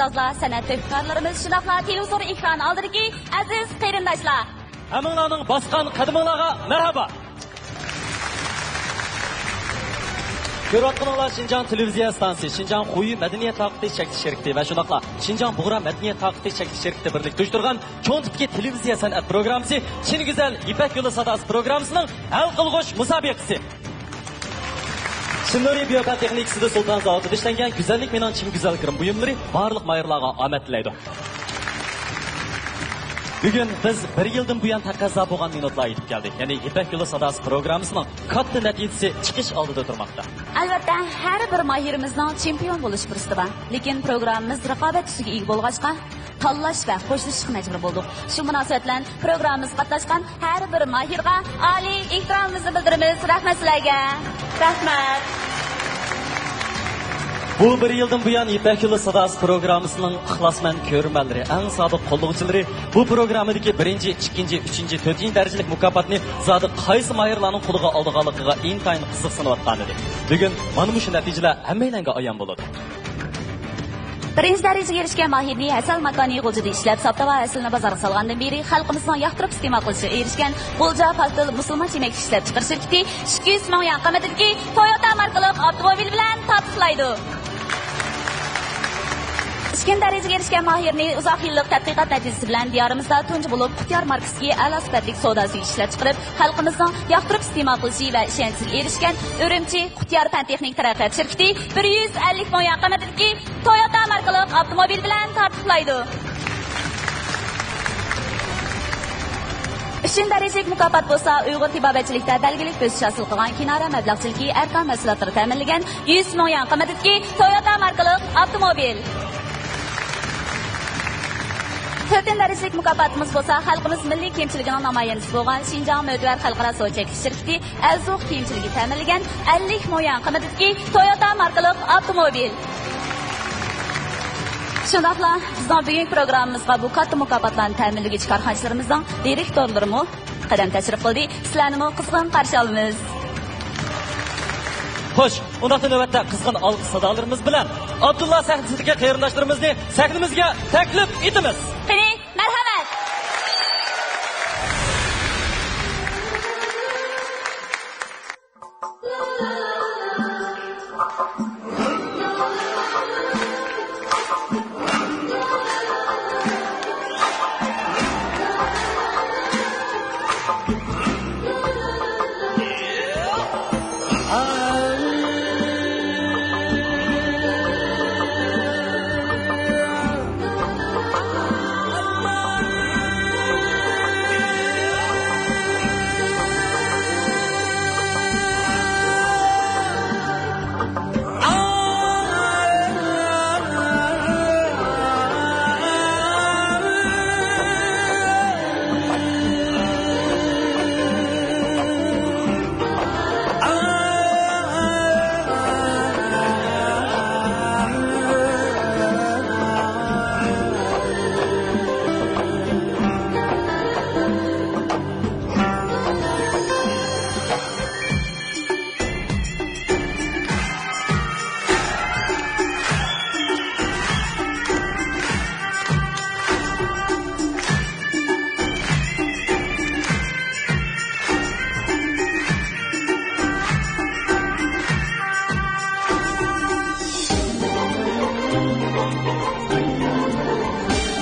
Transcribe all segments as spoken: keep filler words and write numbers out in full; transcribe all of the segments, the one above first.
ئۇستازلار، سەنئەت تۆھپىكارلىرىمىز، شۇنداقلا تېلېۋىزور ئېكرانى ئالدىدىكى ئەزىز قېرىنداشلار! ھەممىڭلارنىڭ باسقان قەدىمىڭلارغا مەرھابا! كۆرۈۋاتقىنىڭلار شىنجاڭ تېلېۋىزىيە ئىستانسىسى، شىنجاڭ خۇيى مەدەنىيەت تارقىتىش چەكلىك شىركىتى ۋە شۇنداقلا شىنجاڭ بۇغرا مەدەنىيەت تارقىتىش چەكلىك شىركىتى بىرلىكتە ئۇيۇشتۇرغان چوڭ تىپتىكى تېلېۋىزىيە سەنئەت پروگراممىسى، چىن گۈزەل يىپەك يولى ساداسى پروگراممىسىنىڭ ھەل قىلغۇچ مۇسابىقىسى. شىننۇرى بىيوپەن تېخنىكىسىدا سۇلتان زاۋۇتىدا ئىشلەنگەن گۈزەللىك مېنىڭ چىن گۈزەل گىرىم بۇيۇملىرى بارلىق ماھىرلارغا ئامەت تىلەيدۇ. بۈگۈن بىز بىر يىلدىن بۇيان تەقەززا بولغان مىنۇتلار يېتىپ كەلدى. يەنى يىپەك يولى ساداسى پروگراممىسىنىڭ كاتتا نەتىجىسى چىقىش ئالدىدا تۇرماقتا. ئەلۋەتتە، ھەر بىر ماھىرىمىزنىڭ چېمپىيون بولۇش پۇرسىتى بار. لېكىن پروگراممىمىز رىقابەت تۈسىگە ئىگە بولغاچقا، تاللاش ۋە خوشلىشىشقا مەجبۇر بولدۇق. شۇ مۇناسىۋەت بىلەن پروگراممىمىزغا قاتناشقان ھەر بىر ماھىرغا ئالىي ئېھتىرامىمىزنى بىلدۈرىمىز. رەھمەت سىلەرگە. رەھمەت. بۇ بىر يىلدىن بۇيان يىپەك يولى ساداسى پروگراممىسىنىڭ ئىخلاسمەن كۆرۈرمەنلىرى، ئەڭ سادىق قوللىغۇچىلىرى بۇ پروگراممىدىكى بىرىنچى، ئىككىنچى، ئۈچىنچى، تۆتىنچى دەرىجىلىك مۇكاپاتنى زادى قايسى ماھىرلارنىڭ قولىغا ئالىدىغانلىقىغا ئىنتايىن قىزىقسىنىۋاتقانىدى. بۈگۈن مانا مۇشۇ نەتىجىلەر ھەممەيلەنگە ئايان بولىدۇ. بىرىنچى دەرىجىگە ئېرىشكەن ماھىرنى ھەسەل ماكانى غۇلجىدا ئىشلەپ، ساپ تاۋار ھەسىلىنى بازارغا سالغاندىن بېرى خەلقىمىزنىڭ ياقتۇرۇپ ئىستېمال قىلىشىغا ئېرىشكەن غۇلجا پاستېل مۇسۇلمانچە يېمەك ئىشلەپچىقىرىش شىركىتى ئىككى يۈز مىڭ يۈەن قىممىتىدىكى تويوتا ماركىلىق ئاپتوموبىل بىلەن تارتۇشلايدۇ. ئىككىنچى دەرىجىگە ئېرىشكەن ماھىرنى ئۇزاق يىللىق تەتقىقات نەتىجىسى بىلەن دىيارىمىزدا تۇنجى بولۇپ قۇتىيار ماركىسىدىكى ئەلا سۈپەتلىك سودا سۈيى ئىشلەپچىقىرىپ، خەلقىمىزنىڭ ياقتۇرۇپ ئىستېمال قىلىشى ۋە ئىشەنچىسىگە ئېرىشكەن ئۈرۈمچى قۇتىيار پەن تېخنىكا تەرەققىيات شىركىتى بىر يۈز ئەللىك مىڭ يۈەن قىممىتىدىكى تويوتا ماركىلىق ئاپتوموبىل بىلەن تارتۇشلايدۇ. ئۈچىنچى دەرىجىلىك مۇكاپات بولسا ئۇيغۇر تېبابەتچىلىكتە بەلگىلىك بۆسۈش ھاسىل قىلغان كىنارە مەبلەغچىلىكى ئەركان مەھسۇلاتلىرى تەمىنلىگەن يۈز مىڭ يۈەن قىممىتىدىكى تويوتا ماركىلىق ئاپتوموبىل. تۆتىنچى دەرىجىلىك مۇكاپاتىمىز بولسا خەلقىمىز مىللىي كىيىمچىلىكىنىڭ نامايەندىسى بولغان شىنجاڭ مۆتىۋەر خەلقئارا سودا چەكلىك شىركىتى ئەلزۇق كىيىمچىلىكى تەمىنلىگەن ئەللىك مىڭ يۈەن قىممىتىدىكى تويوتا ماركىلىق ئاپتوموبىل. شۇنداقلا بىزنىڭ بۈگۈنكى پروگراممىمىزغا بۇ كاتتا مۇكاپاتلارنى تەمىنلىگۈچى كارخانىچىلىرىمىزنىڭ دىرېكتورلىرىمۇ قەدەم تەشرىپ قىلدى. سىلەرنىمۇ قىزغىن قارشى ئالىمىز. خوش، ئۇنداقتا نۆۋەتتە قىزغىن ئالقىش سادالىرىمىز بىلەن ئابدۇللا سەھنىسىدىكى قېرىنداشلىرىمىزنى سەھنىمىزگە تەكلىپ ئېتىمىز. قېنى، مەرھەمەت!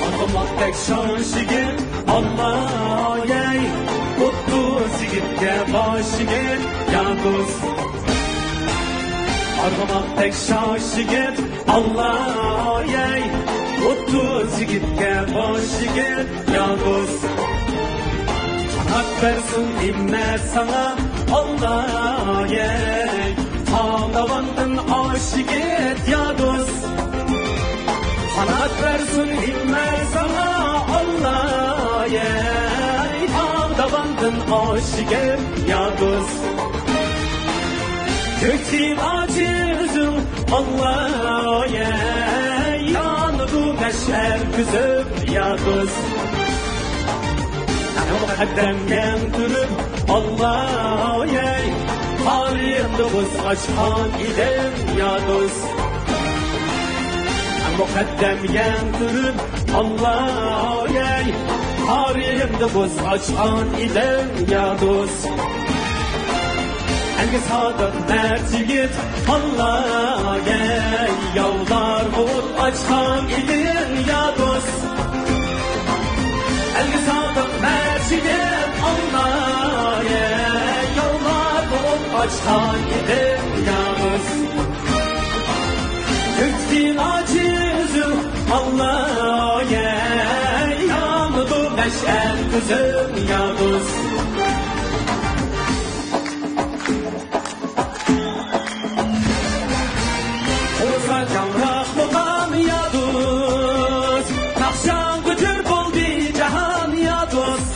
ئارغىماقتەك شاش يىگىت، ئاللاي، ئوتتۇز يىگىتكە باش يىگىت، يا دوست. ئارغىماقتەك شاش يىگىت، ئاللاي، ئوتتۇز يىگىتكە باش يىگىت، يا دوست. قانات بەرسۇن ھىممەت ساڭا، ئاللاي، تاڭ داۋاندىن ئاش يىگىت، يا دوست. قانات بەرسۇن ھىممەت ساڭا، ئاللاي، تاڭ داۋاندىن ئاش يىگىت، يا دوست. كۆكتىن ئاچىزىڭ، ئاللاي، يانىدۇ مەشئەل كۆزۈم، يا دوست. قەدەم يەڭ تۈرۈپ، ئاللاي، قارىمدا بۇز ئاچقان ئىدىم، يا دوست. مۇقەددەم يەڭ تۇرۇپ، ئاللاي، تارىخىمدا بۇز ئاچقان ئىدىڭ يا دوست. ئەلگە سادىق مەرد يىگىت، ئاللاي، ياۋلارغا ئوت ئاچقان ئىدىڭ يا دوست. ئەلگە سادىق مەرد يىگىت، ئاللاي، ياۋلارغا ئوت ئاچقان ئىدىڭ يا دوست. كۆكتىن ئاچىزىم، ئاللاي، يانىدۇ مەشئەل كۆزۈم يا دوست. تۇرسا جاڭراق مۇقام يا دوست، ناخشاڭغا جۆر بولدى جاھان يا دوست.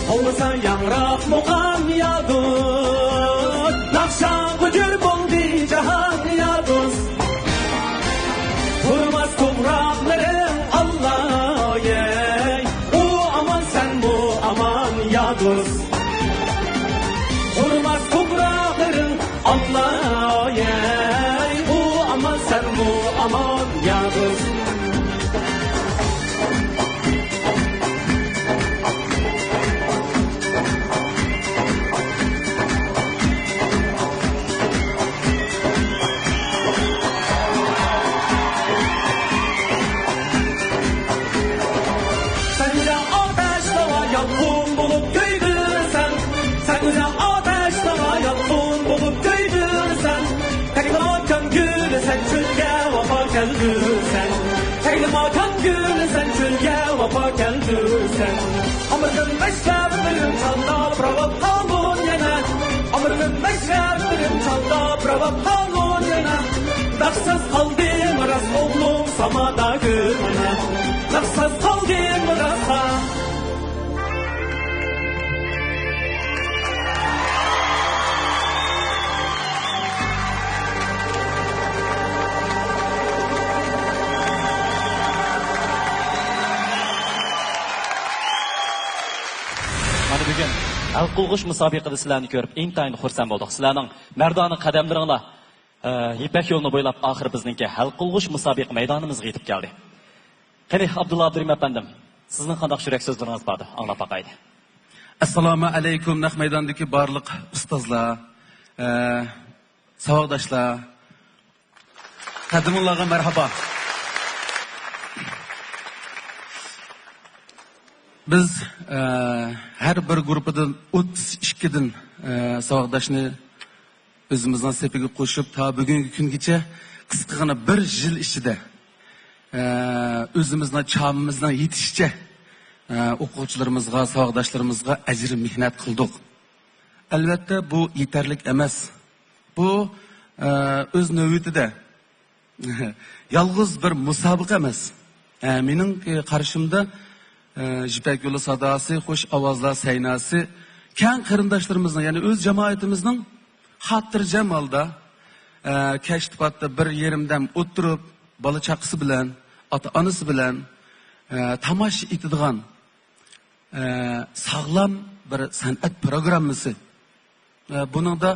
توۋلىسا ياڭراق مۇقام يا دوست، ناخشاڭغا جۆر بولدى جاھان يا دوست. تۇرماس توغراقلىرىڭ ئاللاي، ئۇ ئامان سەنمۇ ئامان يا دوست. تۇرماس توغراقلىرىڭ ئاللاي، ئۇ ئامان سەنمۇ ئامان يا دوست. سەن گۈزەل ئاتەش ساڭا يالقۇن بولۇپ كۆيدۈرسەم، سەن گۈزەل ئاتەش ساڭا يالقۇن بولۇپ كۆيدۈرسەم، تەكلىماكان گۈلى سەن چۆلگە ۋاپا كەلدۈرسەن. تەكلىماكان گۈلى سەن چۆلگە ۋاپا كەلدۈرسەن. ئامرىقىم مەشرەپلىرىم چاللاپ راۋاپ قالغۇن يەنە. ئامرىقىم مەشرەپلىرىم چاللاپ راۋاپ قالغۇن يەنە. ناخشىسىز قالدىم راست ئوغلۇم سامادا كۆرۈنە. ناخشىسىز قالدىم راست. مانا بۈگۈن ھەل قىلغۇچ مۇسابىقىدە سىلەرنى كۆرۈپ ئىنتايىن خۇرسەن بولدۇق. سىلەرنىڭ مەردانە قەدەملىرىڭلار، ئە، يىپەك يولىنى بويلاپ ئاخىر بىزنىڭكى ھەل قىلغۇچ مۇسابىقە مەيدانىمىزغا يېتىپ كەلدى. قېنى، ئابدۇللا ئابدۇرېھىم ئەپەندىم، سىزنىڭ قانداق يۈرەك سۆزلىرىڭىز باردۇ؟ ئاڭلاپ باقايلى. ئەسسالامۇ ئەلەيكۇم، نەق مەيداندىكى بارلىق ئۇستازلار، ئە، ساۋاقداشلار، قەدىمىڭلارغا مەرھابا. بىز، ئە، ھەر بىر گۇرۇپپىدىن ئوتتۇز ئىككىدىن، ئە، ساۋاقداشنى ئۆزىمىزنىڭ سېپىگە قوشۇپ، تا بۈگۈنكى كۈنگىچە قىسقىغىنا بىر يىل ئىچىدە، ئە، ئۆزىمىزنىڭ چامىمىزنىڭ يېتىشىچە، ئە، ئوقۇغۇچىلىرىمىزغا، ساۋاقداشلىرىمىزغا ئەجىر مېھنەت قىلدۇق. ئەلۋەتتە، بۇ يېتەرلىك ئەمەس. بۇ، ئە، ئۆز نۆۋىتىدە يالغۇز بىر مۇسابىقە ئەمەس. ئە، مېنىڭ، ئە، قارىشىمدا، ئە، يىپەك يولى ساداسى، خۇش ئاۋازلار سەيناسى، كەڭ قېرىنداشلىرىمىزنىڭ، يەنى ئۆز جامائىتىمىزنىڭ خاتىرجەم ھالدا، ئە، كەچتە پاتتا بىر يېرىم دەم ئولتۇرۇپ، بالا چاقىسى بىلەن، ئاتا ئانىسى بىلەن، ئە، تاماشا ئېتىدىغان، ئە، ساغلام بىر سەنئەت پروگراممىسى. ئە، بۇنىڭدا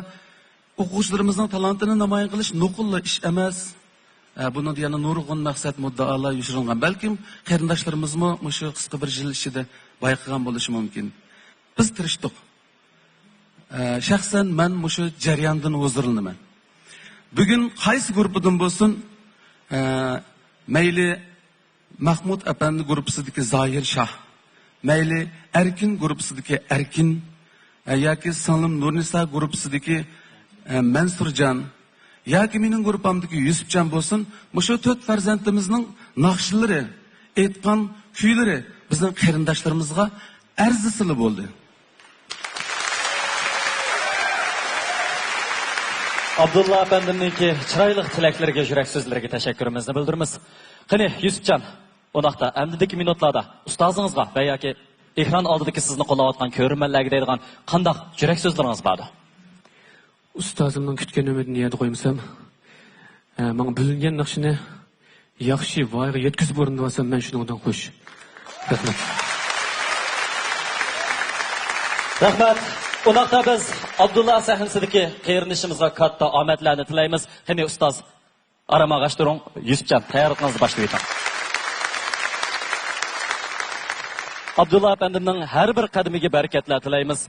ئوقۇغۇچىلىرىمىزنىڭ تالانتىنى نامايان قىلىش نوقۇللا ئىش ئەمەس. ئە، بۇنىڭدا يەنە نۇرغۇن مەقسەت مۇددىئالار يوشۇرۇنغان. بەلكىم قېرىنداشلىرىمىزمۇ مۇشۇ قىسقا بىر يىل ئىچىدە بايقىغان بولۇشى مۇمكىن. بىز تىرىشتۇق. ئە، شەخسەن مەن مۇشۇ جەرياندىن ھۇزۇرلىنىمەن. بۈگۈن قايسى گۇرۇپپىدىن بولسۇن، ئە، مەيلى مەخمۇت ئەپەندى گۇرۇپپىسىدىكى زاھىر شاھ، مەيلى ئەركىن گۇرۇپپىسىدىكى ئەركىن، ئە، ياكى سىڭلىم نۇرنىسا گۇرۇپپىسىدىكى، ئە، مەنسۇرجان، ياكى مېنىڭ گۇرۇپپامدىكى يۈسۈپجان بولسۇن، مۇشۇ تۆت پەرزەنتىمىزنىڭ ناخشىلىرى، ئېيتقان كۈيلىرى بىزنىڭ قېرىنداشلىرىمىزغا ئەرزىسىلا بولدى. ئابدۇللا ئەپەندىمنىڭكى چىرايلىق تىلەكلىرىگە، يۈرەك سۆزلىرىگە تەشەككۈرىمىزنى بىلدۈرىمىز. قېنى، يۈسۈپجان، ئۇنداقتا ئەمدىدىكى مىنۇتلاردا ئۇستازىڭىزغا ۋە ياكى ئېكران ئالدىدىكى سىزنى قوللاۋاتقان كۆرۈرمەنلەرگە دەيدىغان قانداق يۈرەك سۆزلىرىڭىز باردۇ؟ ئۇستازىمنىڭ كۈتكەن ئۈمىدىنى يەردە قويمىسام، ئە، ماڭا بۆلۈنگەن ناخشىنى ياخشى ۋايىغا يەتكۈزۈپ ئورۇندىۋالسام، مەن شۇنىڭدىن خۇش. رەھمەت. رەھمەت. ئۇنداقتا بىز ئابدۇللا سەھنىسىدىكى قېرىندىشىمىزغا كاتتا ئامەتلەرنى تىلەيمىز. قېنى ئۇستاز، ئارام ئاغاشتۇرۇڭ، يۈسۈپجان، تەييارلىقىڭىزنى باشلىۋېتىڭ. ئابدۇللا ئەپەندىمنىڭ ھەر بىر قەدىمىگە بەرىكەتلەر تىلەيمىز.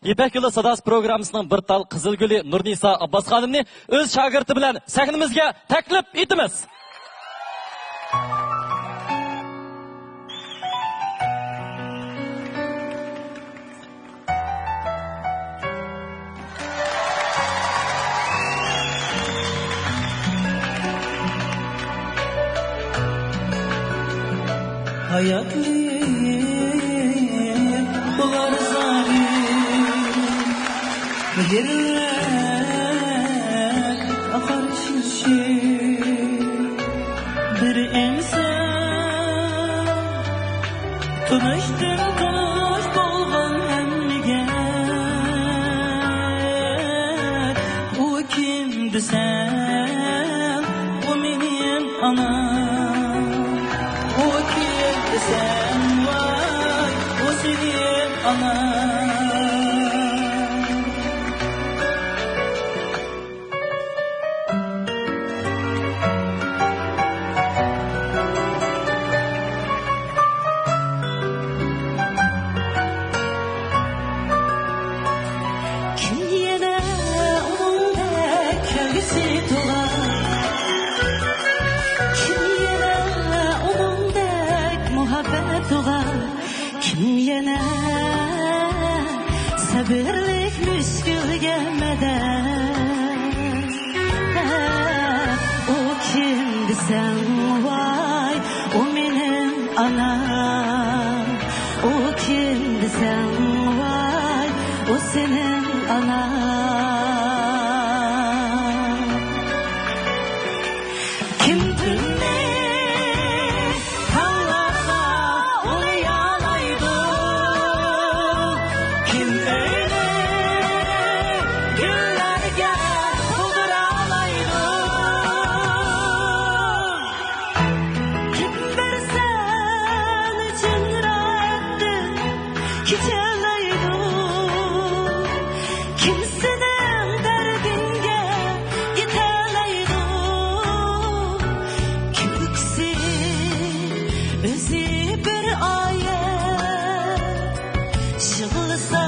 يىپەك يولى ساداسى پروگراممىسىنىڭ بىر تال قىزىل گۈلى نۇرنىسا ئابباس خانىمنى ئۆز شاگىرتى بىلەن سەھنىمىزگە تەكلىپ ئېتىمىز. ھاياتلىق بولار زاھىر، مېھىرلەر ئاقار شىرشىر. بىر ئىنسان تونۇشتىن تونۇش بولغان ھەممىگە، ئۇ كىم دېسەم، ئۇ مېنىڭ ئانام. ئۇ كىم دېسەم، ۋاي، ئۇ سېنىڭ ئاناڭ. كىم يەنە ئۇنىڭدەك كۆرگۈسى تۇغار؟ كىم يەنە ئۇنىڭدەك مۇھەببەت تۇغار؟ كىم يەنە سەبرلىك مۈشكۈلگە مەدەت؟ ئۇ كىم دېسەڭ، ۋاي، ئۇ مېنىڭ ئانام. ئۇ كىم دېسەڭ، ۋاي، ئۇ سېنىڭ ئاناڭ. كىم تۈننى تاڭلارغا ئۇلىيالايدۇ؟ كىم ئۆينى گۈللەرگە تولدۇرالايدۇ؟ كىم بىر سەن ئۈچۈن راھەتتىن كېچەلەيدۇ؟ كىم سېنىڭ دەردىڭگە يېتەلەيدۇ؟ كۈلكىسى ئۆزى بىر ئايەت، يىغلىسا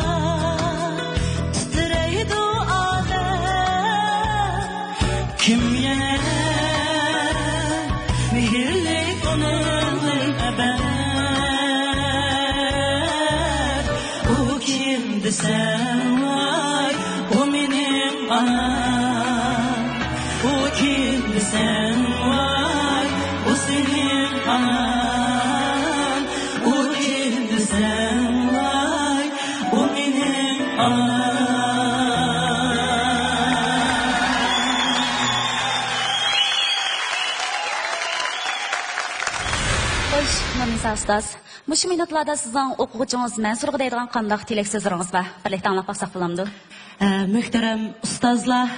تىترەيدۇ ئالەم. كىم يەنە مېھىرلىك ئۇنىڭدىن ئەبەد؟ ئۇ كىم دېسەم، ۋاي، ئۇ مېنىڭ ئانام. ئۇ كىم دېسەم، ۋاي، ئۇ سېنىڭ ئاناڭ. ئۇ كىم دېسەم، ۋاي، ئۇ مېنىڭ ئانام. خوش، نۇرنىسا ئۇستاز، مۇشۇ مىنۇتلاردا سىزنىڭ ئوقۇغۇچىڭىز مەنسۇرغا دەيدىغان قانداق تىلەك سۆزلىرىڭىز بار؟ بىرلىكتە ئاڭلاپ باقساق بولامدۇ؟ ئە، مۆھتەرەم ئۇستازلار،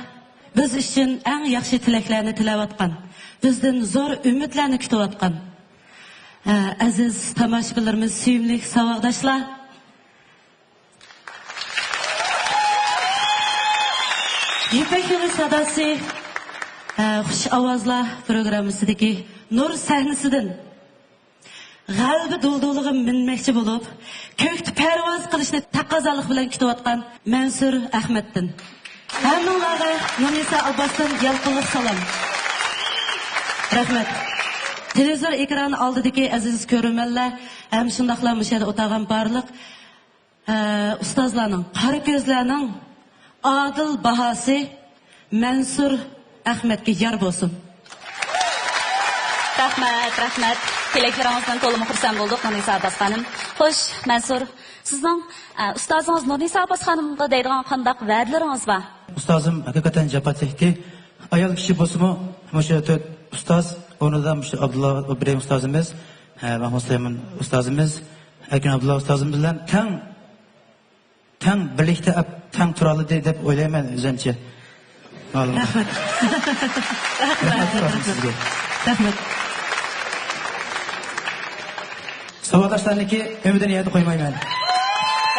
بىز ئۈچۈن ئەڭ ياخشى تىلەكلەرنى تىلەۋاتقان، بىزدىن زور ئۈمىدلەرنى كۈتۈۋاتقان، ئە، ئەزىز تاماشىبىنلىرىمىز، سۆيۈملۈك ساۋاقداشلار! يىپەك يولى ساداسى، ئە، خۇش ئاۋازلار پروگراممىسىدىكى نۇر سەھنىسىدىن غەلىبە دۇلدۇلىغا مىنمەكچى بولۇپ، كۆكتە پەرۋاز قىلىشنى تەقەززالىق بىلەن كۈتۈۋاتقان مەنسۇر ئەخمەتتىن، ھەممىڭلارغا نۇرنىسا ئابباستىن يالقۇنلۇق سالام. رەھمەت. تېلېۋىزور ئېكرانى ئالدىدىكى ئەزىز كۆرۈرمەنلەر ھەم شۇنداقلا مۇشۇ يەردە ئولتۇرغان بارلىق ئە، ئۇستازلارنىڭ، قارا كۆزلەرنىڭ ئادىل باھاسى مەنسۇر ئەخمەتكە يار بولسۇن. رەھمەت، رەھمەت. تىلەكلىرىڭىزدىن تولىمۇ خۇرسەن بولدۇق، نۇرنىسا ئابباس خانىم. خوش، مەنسۇر، سىزنىڭ، ئە، ئۇستازىڭىز نۇرنىسا ئابباس خانىمغا دەيدىغان قانداق ۋەدىلىرىڭىز بار؟ ئۇستازىم ھەقىقەتەن جاپا چەكتى. ئايال كىشى بولسىمۇ، مۇشۇ تۆت ئۇستاز ئورنىدا مۇشۇ ئابدۇللا ئىبراھىم ئۇستازىمىز، ھە، مەھمۇد سۇلايمان ئۇستازىمىز، ئەركىن ئابدۇللا ئۇستازىمىز بىلەن تەڭ، تەڭ بىرلىكتە ئەپ، تەڭ تۇرالىدى دەپ ئويلايمەن ئۆزۈمچە. مەلۇم. رەھمەت. رەھمەت، رەھمەت سىزگە. رەھمەت. ساۋاقداشلارنىڭكى ئۈمىدىنى يەردە قويمايمەن.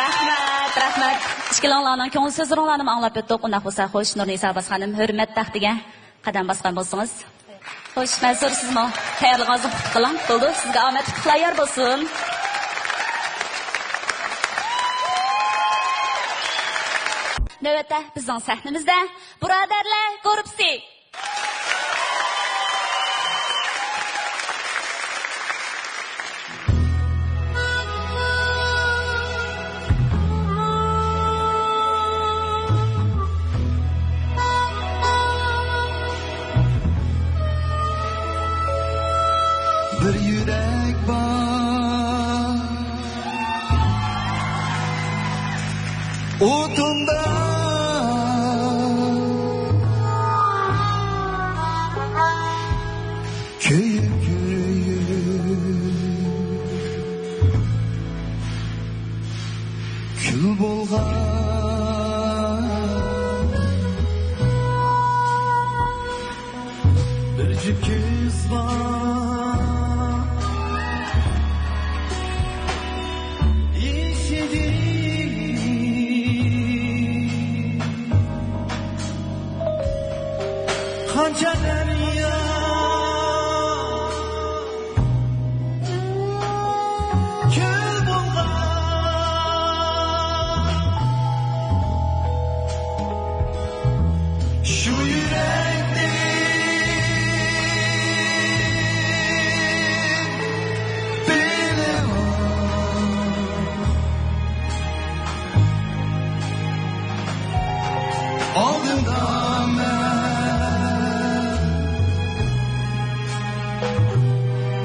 رەھمەت، رەھمەت. ئىككىلىڭلارنىڭ كۆڭۈل سۆزلىرىڭلارنىمۇ ئاڭلاپ ئۆتتۇق. ئۇنداق بولسا، خوش، نۇرنىسا ئابباس خانىم، ھۆرمەت تەختىگە قەدەم باسقان بولسىڭىز. خوش، مەنسۇر، سىزمۇ تەييارلىقىڭىزنى پۇختا قىلىڭ. بولدى، سىزگە ئامەت ئۇتۇقلار يار بولسۇن. نۆۋەتتە بىزنىڭ سەھنىمىزدە بۇرادەرلەر گۇرۇپپىسى. بىر يۈرەك بار، ئوتۇندا كۆيۈپ يۈرۈپ، كۈل بولغان بىر جۈپ كۆز بار. يېشىدىن قانچە دەريا كۆل بولغان، شۇ يۈرەكنى بىلىۋال. ئالدىڭدا مەن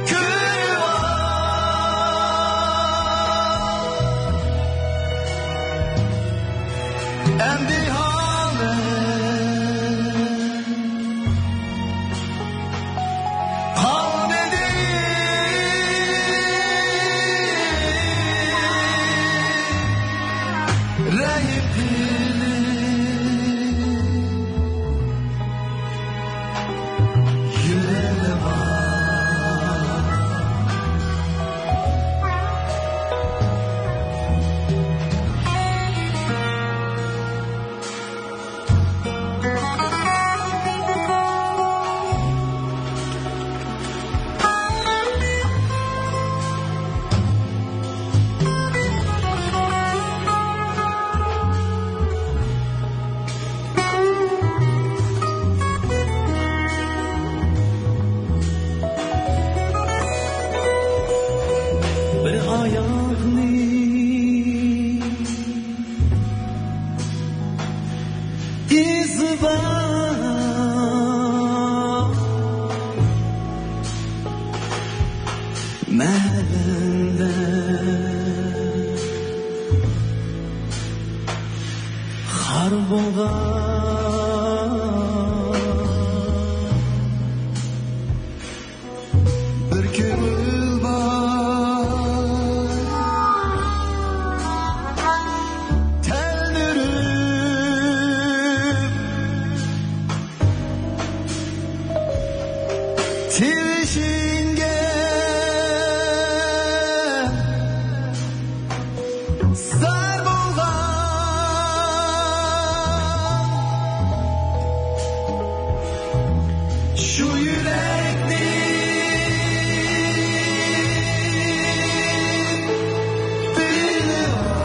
كۆرۈۋال. ئەمدى ھالىم قالمىدى رەھىم قىلىپ يۈرەۋال. بىر ئاياغنى ئىزى بار مەھەللەمدە خار بولغان بىر كۆڭۈل بار تەلمۈرۈپ، تىۋىشىڭگە زار بولغان شۇ يۈرەكنى بىلىۋال.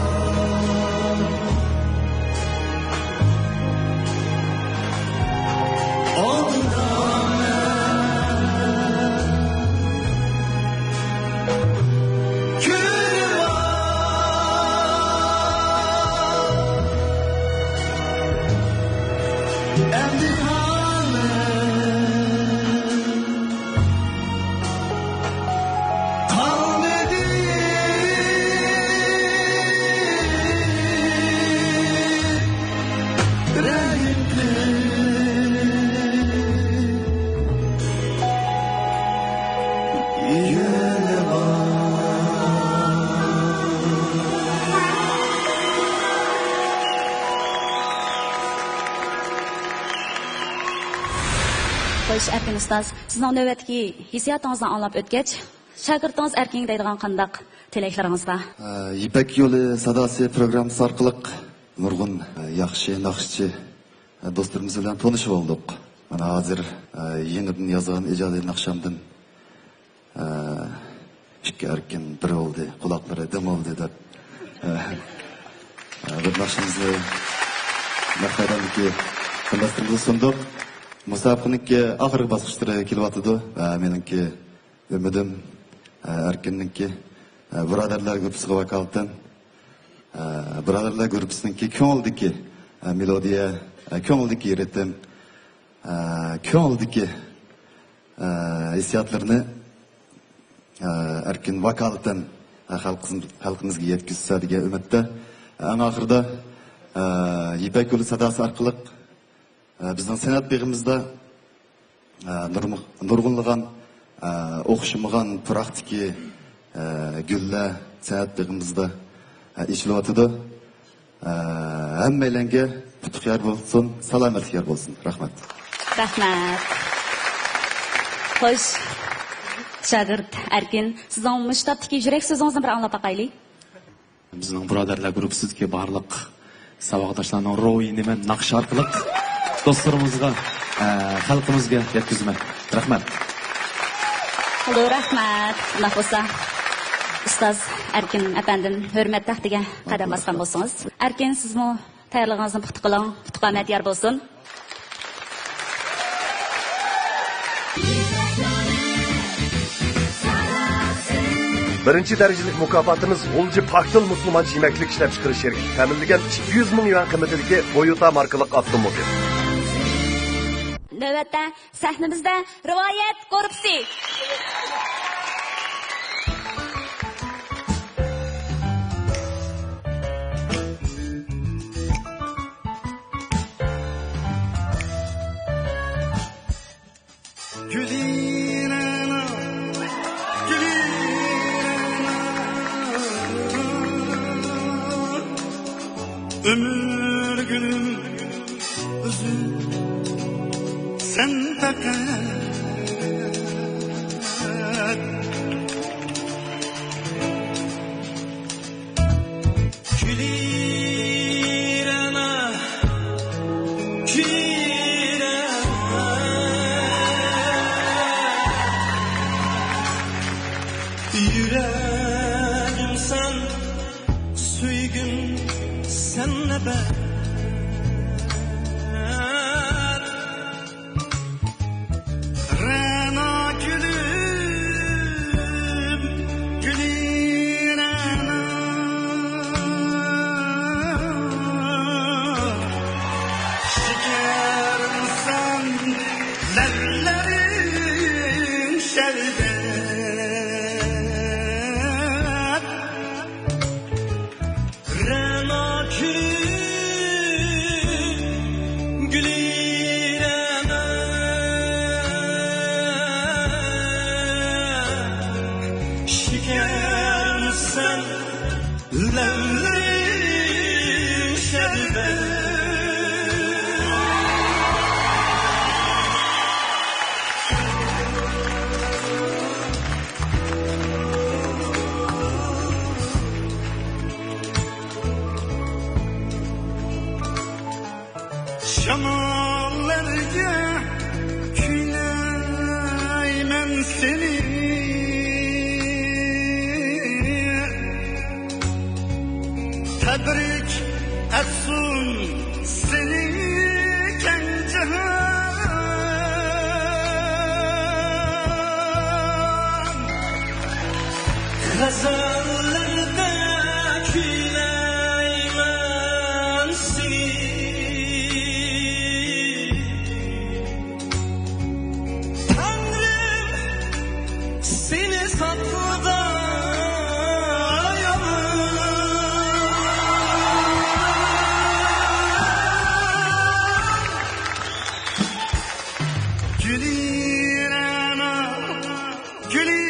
ئالدىڭدا مەن كۆرۈۋال. ئەمدى ھالىم قالمىدى رەھىم قىلىپ يۈرەۋال. خوش، ئەركىن ئۇستاز، سىزنىڭ نۆۋەتتىكى ھېسسىياتىڭىزنى ئاڭلاپ ئۆتكەچ، شاگىرتىڭىز ئەركىنگە دەيدىغان قانداق تىلەكلىرىڭىز بار؟ ئە، يىپەك يولى ساداسى پروگراممىسى ئارقىلىق نۇرغۇن، ئە، ياخشى ناخشىچى، ئە، دوستلىرىمىز بىلەن تونۇشۇپ ئالدۇق. مانا ھازىر، ئە، يېڭىدىن يازغان ئىجادىي ناخشامدىن، ئە، ئىككى ئەركىن بىر بولدى، قۇلاقلىرى دىڭ بولدى دەپ، ئە، ئە، بىر ناخشىمىزنى مەھمەتەمدىكى قېرىنداشلىرىمىزغا سۇندۇق. مۇسابىقىنىڭكى ئاخىرقى باسقۇچلىرى كېلىۋاتىدۇ. ئە، مېنىڭكى ئۈمىدىم، ئە، ئەركىننىڭكى، ئە، بۇرادەرلەر گۇرۇپپىسىغا ۋاكالىتەن، ئە، بۇرادەرلەر گۇرۇپپىسىنىڭكى كۆڭۈلدىكى، ئە، مېلودىيە، ئە، كۆڭۈلدىكى رىتىم، ئە، كۆڭۈلدىكى، ئە، ھېسسىياتلىرىنى، ئە، ئەركىن ۋاكالىتەن، ئە، خەلقىم-، خەلقىمىزگە يەتكۈزسە دېگەن ئۈمىدتە. ئەڭ ئاخىرىدا، ئە، يىپەك يولى ساداسى ئارقىلىق، ئە، بىزنىڭ سەنئەت بېغىمىزدا، ئە، نۇرمۇ-، نۇرغۇنلىغان، ئە، ئوخشىمىغان پۇراقتىكى، ئە، گۈللەر سەنئەت بېغىمىزدا، ئە، ئېچىلىۋاتىدۇ. ئە، ھەممەيلەنگە ئۇتۇق يار بولسۇن، سالامەتلىك يار بولسۇن. رەھمەت. رەھمەت. خوش، شاگىرت ئەركىن، سىزنىڭ مۇشۇ تاپتىكى يۈرەك سۆزىڭىزنى بىر ئاڭلاپ باقايلى. بىزنىڭ بۇرادەرلەر گۇرۇپپىسىدىكى بارلىق ساۋاقداشلارنىڭ روھىنى مەن ناخشا ئارقىلىق دوستلىرىمىزغا، ئە، خەلقىمىزگە يەتكۈزىمەن. رەھمەت. خېلى رەھمەت. ئۇنداق بولسا، ئۇستاز ئەركىن ئەپەندىم، ھۆرمەت تەختىگە قەدەم باسقان بولسىڭىز. ئەركىن، سىزمۇ تەييارلىقىڭىزنى پۇختا قىلىڭ. ئۇتۇق ئامەت يار بولسۇن. بىرىنچى دەرىجىلىك مۇكاپاتىمىز غۇلجا پاكتىل مۇسۇلمانچە يېمەكلىك ئىشلەپچىقىرىش شىركىتى تەمىنلىگەن ئىككى يۈز مىڭ يۈەن قىممىتىدىكى بويۇتا ماركىلىق ئاپتوموبىل. نۆۋەتتە سەھنىمىزدە رىۋايەت گۇرۇپپىسى. گۈلىرەنا، گۈلىرەنا، ئۆمۈر گۈلۈم ئۆزۈڭ سەن پەقەت. كۈلىرەنا، كۈلىرەنا، يۈرەگىم سەن، سۆيگۈم سەن ئەبەد. رەنا گۈلۈم، گۈلى رەنا. شېكەرسەن، لەۋلىرىڭ شەربەت. رەنا گۈلى، گۈلى رەنا، شېكەرسەن، لەۋلىرىڭ شەربەت. شاماللارغا كۈيلەيمەن سېنى. تەبرىك ئەتسۇن سېنى كەڭ جاھان. غەزەللەردە كۈيلەيمەن سېنى. تەڭرىم سېنى ساقلىغاي. گۈلى رەنا، گۈلى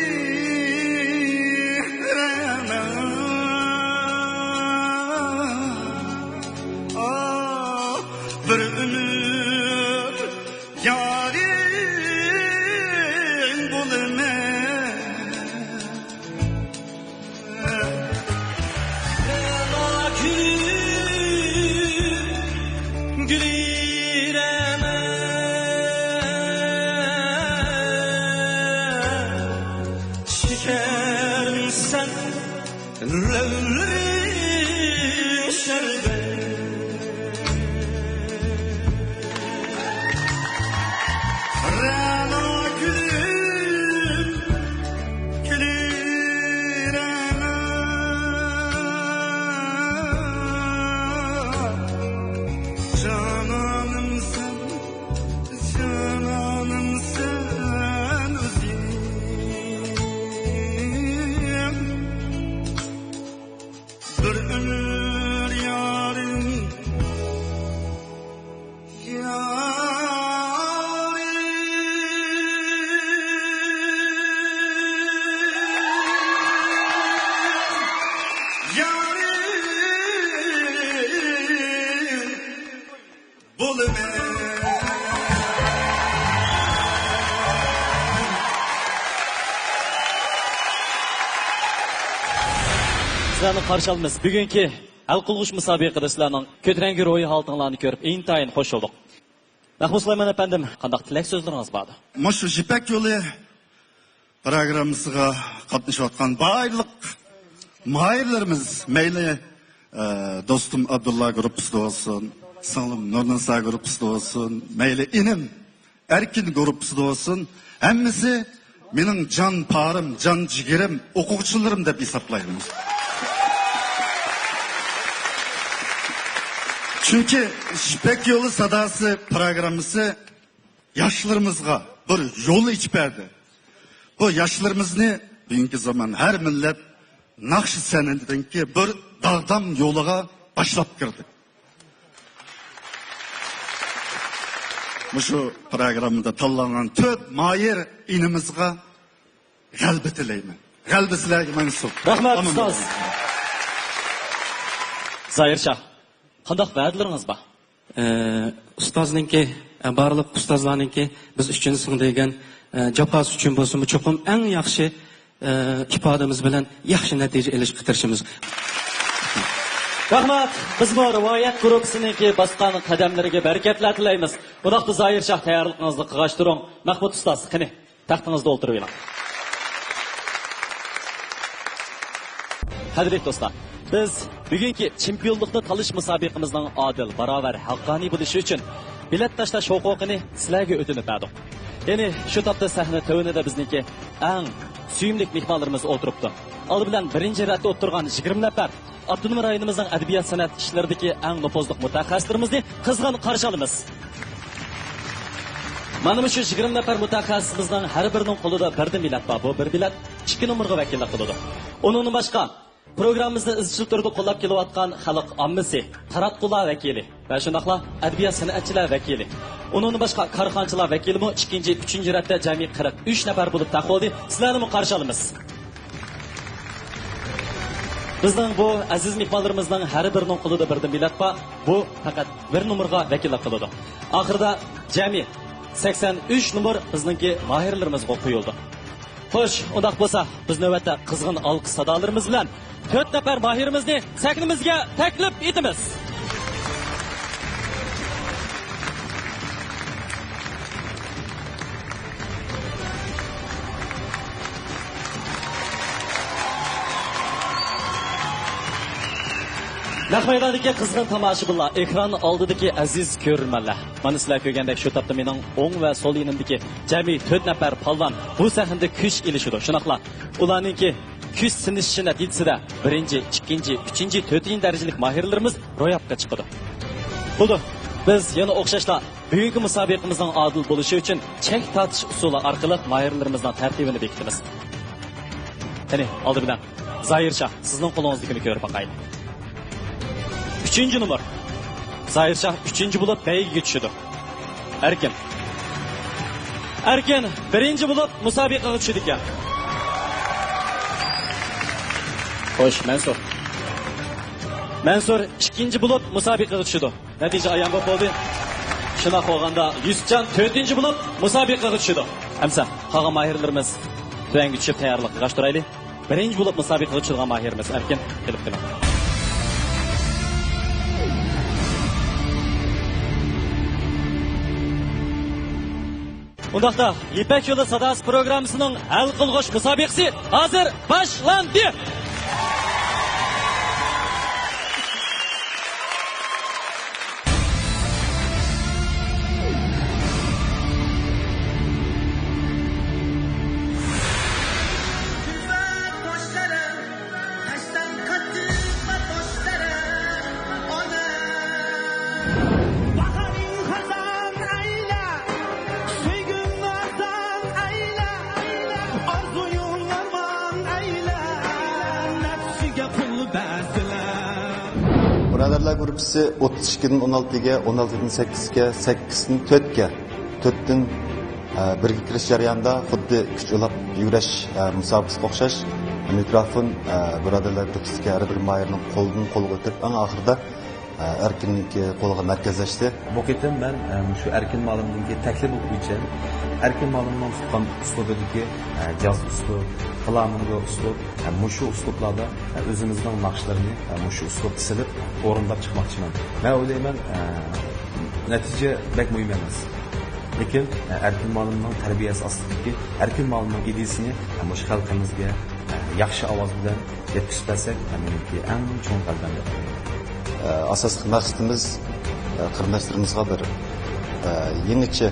لەۋلىرى شەربەت، رەنا گۈلۈم، گۈلى رەنا، جانانىمسەن، جانانىمسەن ئۆزۈڭ. بىر ئۆمۈر يارىم، يارىم، يارىم بولىمەن. سىلەرنى قارشى ئالىمىز. بۈگۈنكى ھەل قىلغۇچ مۇسابىقىدە سىلەرنىڭ كۆتۈرەڭگۈ روھىي ھالىتىڭلارنى كۆرۈپ ئىنتايىن خۇش بولدۇق. مەھمۇد سۇلايمان ئەپەندىم، قانداق تىلەك سۆزلىرىڭىز بار؟ مۇشۇ يىپەك يولى پىروگراممىسىغا قاتنىشىۋاتقان بارلىق ماھىرلىرىمىز، مەيلى، ئە، دوستۇم ئابدۇللا گۇرۇپپىسىدا بولسۇن، سىڭلىم نۇرنىسا گۇرۇپپىسىدا بولسۇن، مەيلى ئىنىم ئەركىن گۇرۇپپىسىدا بولسۇن، ھەممىسى مېنىڭ جان پارىم، جان جىگىرىم، ئوقۇغۇچىلىرىم دەپ ھېسابلايمەن. چۈنكى يىپەك يولى ساداسى پىروگراممىسى ياشلىرىمىزغا بىر يول ئېچىپ بەردى. بۇ ياشلىرىمىزنى بۈگۈنكى زامان ھەر مىللەت ناخشا سەنئىتىدىكى بىر داغدام يولىغا باشلاپ كىردى. مۇشۇ پىروگراممىدا تاللانغان تۆت ماھىر ئىنىمىزغا غەلىبە تىلەيمەن. غەلىبە سىلەرگە مەنسۇپ. رەھمەت، ئامىن ئۇستاز. بولۇڭ. زاھىر شاھ، قانداق ۋەدىلىرىڭىز بار؟ ئە، ئۇستازنىڭكى، ئە، بارلىق ئۇستازلارنىڭكى بىز ئۈچىنچى سىڭ دېگەن، ئە، جاپاسى ئۈچۈن بولسىمۇ چوقۇم ئەڭ ياخشى، ئە، ئىپادىمىز بىلەن ياخشى نەتىجە ئېلىشقا تىرىشىمىز. رەھمەت. بىزمۇ رىۋايەت گۇرۇپپىسىنىڭكى باسقان قەدەملىرىگە بەرىكەتلەر تىلەيمىز. بۇنداقتا زاھىر شاھ تەييارلىقىڭىزنى قىلغاچتۇرۇڭ. مەھمۇد ئۇستاز، قېنى، تەختىڭىزدە ئولتۇرۇۋېلىڭ. قەدىرلىك دوستلار، بىز بۈگۈنكى چېمپىيونلۇقنى تالىشىش مۇسابىقىمىزنىڭ ئادىل، باراۋەر، ھەققانىي بولۇشى ئۈچۈن بېلەت تاشلاش ھوقۇقىنى سىلەرگە ئۆتۈنۈپ بەردۇق. يەنى شۇ تاپتا سەھنە تۆۋىنىدە بىزنىڭكى ئەڭ سۆيۈملۈك مېھمانلىرىمىز ئولتۇرۇپتۇ. ئالدى بىلەن بىرىنچى رەتتە ئولتۇرغان يىگىرمە نەپەر ئاپتونوم رايونىمىزنىڭ ئەدەبىيات سەنئەت ئىشلىرىدىكى ئەڭ نوپۇزلۇق مۇتەخەسسىسلىرىمىزنى قىزغىن قارشى ئالىمىز. مانا مۇشۇ يىگىرمە نەپەر مۇتەخەسسىسىمىزنىڭ ھەر بىرىنىڭ قولىدا بىردىن بېلەت بار. بۇ بىر بېلەت ئىككى نومۇرغا ۋەكىللىك قىلىدۇ. ئۇنىڭدىن باشقا، پروگراممىمىزنى ئىزچىل تۈردە قوللاپ كېلىۋاتقان خەلق ئاممىسى، تاراتقۇلار ۋەكىلى ۋە شۇنداقلا ئەدەبىيات سەنئەتچىلەر ۋەكىلى، ئۇنىڭدىن باشقا كارخانىچىلار ۋەكىلىمۇ ئىككىنچى، ئۈچىنچى رەتتە جەمئىي قىرىق ئۈچ نەپەر بولۇپ تەق بولدى. سىلەرنىمۇ قارشى ئالىمىز. بىزنىڭ بۇ ئەزىز مېھمانلىرىمىزنىڭ ھەر بىرىنىڭ قولىدا بىردىن بېلەت بار. بۇ پەقەت بىر نومۇرغا ۋەكىللىك قىلىدۇ. ئاخىرىدا جەمئىي سەكسەن ئۈچ نومۇر بىزنىڭكى ماھىرلىرىمىزغا قويۇلىدۇ. خوش، ئۇنداق بولسا، بىز نۆۋەتتە قىزغىن ئالقىش سادالىرىمىز بىلەن تۆت نەپەر ماھىرىمىزنى سەھنىمىزگە تەكلىپ ئېتىمىز. نەق مەيداندىكى قىزغىن تاماشىبىنلار، ئېكران ئالدىدىكى ئەزىز كۆرۈرمەنلەر، مانا سىلەر كۆرگەندەك شۇ تاپتا مېنىڭ ئوڭ ۋە سول يېنىمدىكى جەمئىي تۆت نەپەر پالۋان بۇ سەھنىدە كۈچ ئېلىشىدۇ. شۇنداقلا ئۇلارنىڭكى كۈچ سىنىشىشى نەتىجىسىدە بىرىنچى، ئىككىنچى، ئۈچىنچى، تۆتىنچى دەرىجىلىك ماھىرلىرىمىز روياپقا چىقىدۇ. بولدى، بىز يەنە ئوخشاشلا بۈگۈنكى مۇسابىقىمىزنىڭ ئادىل بولۇشى ئۈچۈن چەك تارتىش ئۇسۇلى ئارقىلىق ماھىرلىرىمىزنىڭ تەرتىپىنى بېكىتىمىز. قېنى، ئالدى بىلەن زاھىر شاھ، سىزنىڭ قولىڭىزدىكىنى كۆرۈپ باقايلى. ئۈچىنچى نومۇر. زاھىر شاھ ئۈچىنچى بولۇپ بەيگىگە چۈشىدۇ. ئەركىن. ئەركىن بىرىنچى بولۇپ مۇسابىقىگە چۈشىدىكەن. خوش، مەنسۇر. مەنسۇر ئىككىنچى بولۇپ مۇسابىقىگە چۈشىدۇ. نەتىجە ئايان بولۇپ بولدى. شۇنداق بولغاندا، يۈسۈپجان تۆتىنچى بولۇپ مۇسابىقىگە چۈشىدۇ. ئەمسە قالغان ماھىرلىرىمىز تۆۋەنگە چۈشۈپ تەييارلىق قىلغاچ تۇرايلى. بىرىنچى بولۇپ مۇسابىقىگە چۈشىدىغان ماھىرىمىز ئەركىن، كېلىپ قېلىڭ. ئۇنداقتا، يىپەك يولى ساداسى پروگراممىسىنىڭ ھەل قىلغۇچ مۇسابىقىسى ھازىر باشلاندى! بۇرادەرلەر گۇرۇپپىسى ئوتتۇز ئىككىدىن ئون ئالتىگە، ئون ئالتىدىن سەككىزگە، سەككىزدىن تۆتكە، تۆتتىن، ئە، بىرگە كىرىش جەريانىدا خۇددى كۈچ ئۇلاپ يۈگۈرۈش، ئە، مۇسابىقىسىگە ئوخشاش مىكروفون، ئە، بۇرادەرلەر گۇرۇپپىسىدىكى ھەر بىر ماھىرنىڭ قولىدىن قولغا ئۆتۈپ، ئەڭ ئاخىرىدا ئەركىننىڭكى قولىغا مەركەزلەشتى. بۇ قېتىم مەن، ئە، مۇشۇ ئەركىن مۇئەللىمنىڭكى تەكلىپ بويىچە ئەركىن مۇئەللىمنىڭ تۇتقان ئۇسلۇبىدىكى، ئە، جاز ئۇسلۇب، فلامېنگو ئۇسلۇب، ئە، مۇشۇ ئۇسلۇبلاردا، ئە، ئۆزىمىزنىڭ ناخشىلىرىنى، ئە، مۇشۇ ئۇسلۇبتا سېلىپ ئورۇنداپ چىقماقچىمەن. مەن ئويلايمەن، ئە، نەتىجە بەك مۇھىم ئەمەس. لېكىن، ئە، ئەركىن مۇئەللىمنىڭ تەربىيەسى ئاستىدىكى ئەركىن مۇئەللىمنىڭ ئىدىيىسىنى، ئە، مۇشۇ خەلقىمىزگە، ئە، ياخشى ئاۋاز بىلەن يەتكۈزۈپ بەرسەك، مەن مېنىڭكى ئەڭ چوڭ غەلىبەم دەپ ئويلايمەن. ئە، ئاساسلىق مەقسىتىمىز، ئە، قېرىنداشلىرىمىزغا بىر، ئە، يېڭىچە،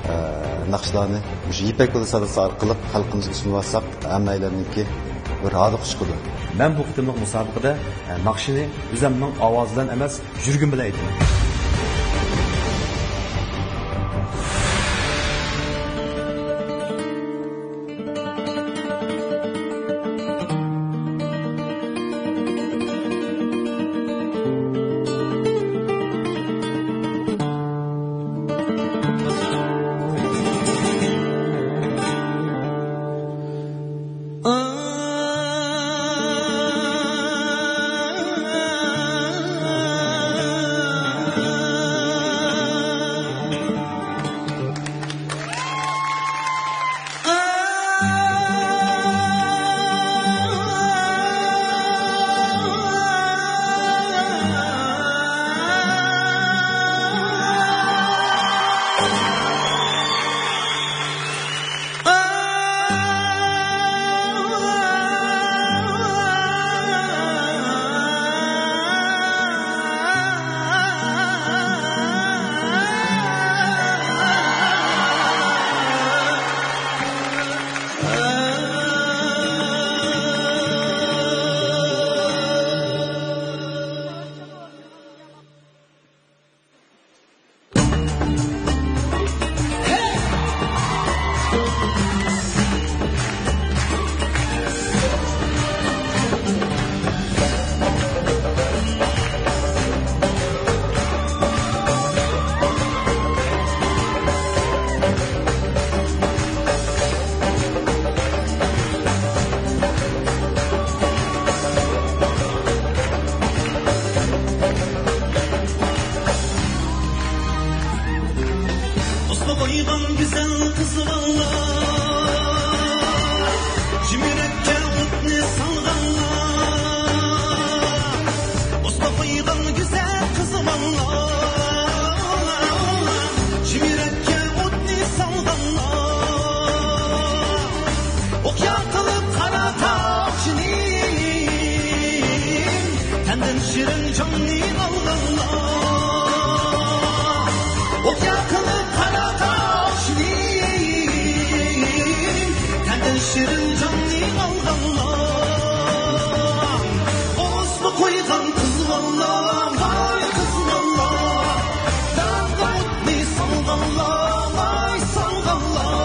ئە، ناخشىلارنى مۇشۇ يىپەك يولى ساداسى ئارقىلىق خەلقىمىزگە سۇنۇۋالساق، ھەممەيلەننىڭكى بىر ھالقىش چىقىدۇ. مەن بۇ قېتىملىق مۇسابىقىدە، ئە، ناخشىنى ئۆزۈمنىڭ ئاۋازى بىلەن ئەمەس، يۈرىكىم بىلەن ئېيتىمەن. ئوسما قويغان گۈزەل قىز بالىلار، جىم يۈرەككە ئوتنى سالغانلار. ئوسما قويغان گۈزەل قىز بالىلار، جىم يۈرەككە ئوتنى سالغانلار. ئوقيا قىلىپ قارا تاغ شېنىم، تەندىن شېرىن جاننى ئالغانلار. ئوقيا قىلىپ قارا تاغ شېنىم، تەندىن شېرىن جاننى ئالغانلار. ئوسما قويغان قىز بالىلار، ۋاي قىز بالىلار، داغدا ئوتنى سالغانلار، ۋاي سالغانلار.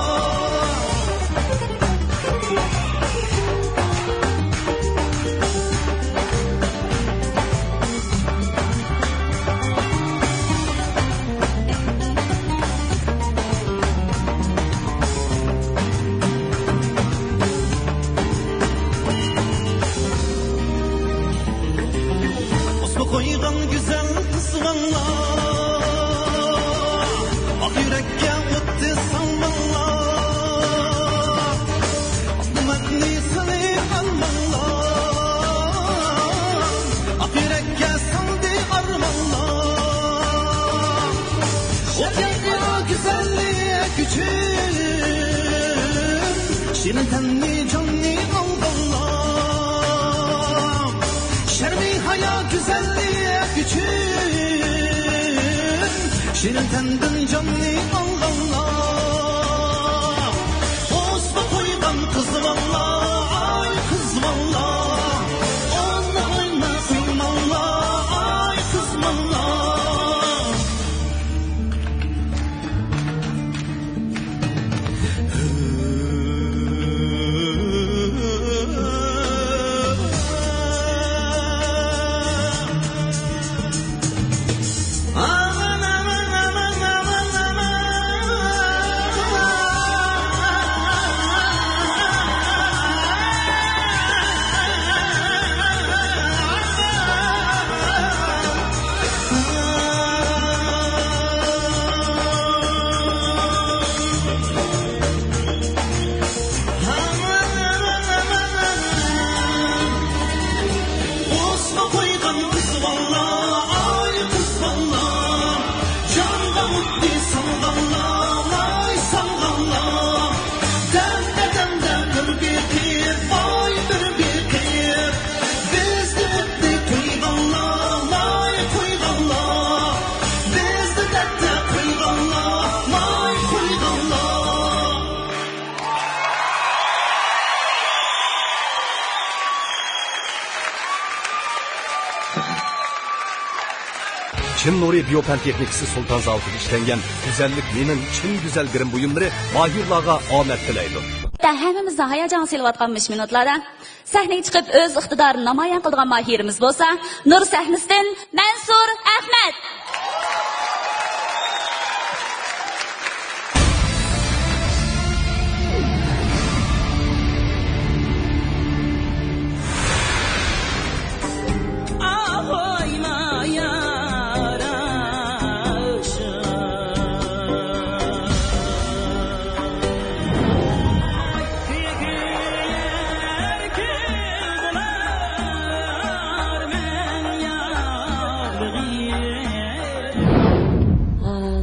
ئوسما قويغان گۈزەل قىز بالىلار، ئاق يۈرەككە ئوتنى سالماڭلار. ئاق نېمەتنى سېلىپ ئالماڭلار، ئاق يۈرەككە سالدى ئارمانلار. ئوقيا گۈزەللىك ئۈچۈن شېرىن تەننى، جاننى ئالغانلار. شەرمى ھايا گۈزەللىك ئۈچۈن شېرىن تەندىن جاننى ئالغانلار. ئوسما قويغان قىز بالىلار، ئاي قىز بالىلار، ئوينا ئوينا قويماڭلار، ئاي قىز بالىلار. چىن نۇرى بىيو پەن تېخنىكىسى سۇلتان زاۋۇتىدا ئىشلەنگەن گۈزەللىك مېنىڭ چىن گۈزەل گىرىم بۇيۇملىرى ماھىرلارغا ئومەك تىلەيدۇ. ھەممىمىزنى ھاياجانغا سېلىۋاتقان مۇشۇ مىنۇتلاردا سەھنىگە چىقىپ ئۆز ئىقتىدارىنى نامايان قىلىدىغان ماھىرىمىز بولسا، نۇر سەھنىسىدىن مەنسۇر ئەخمەت.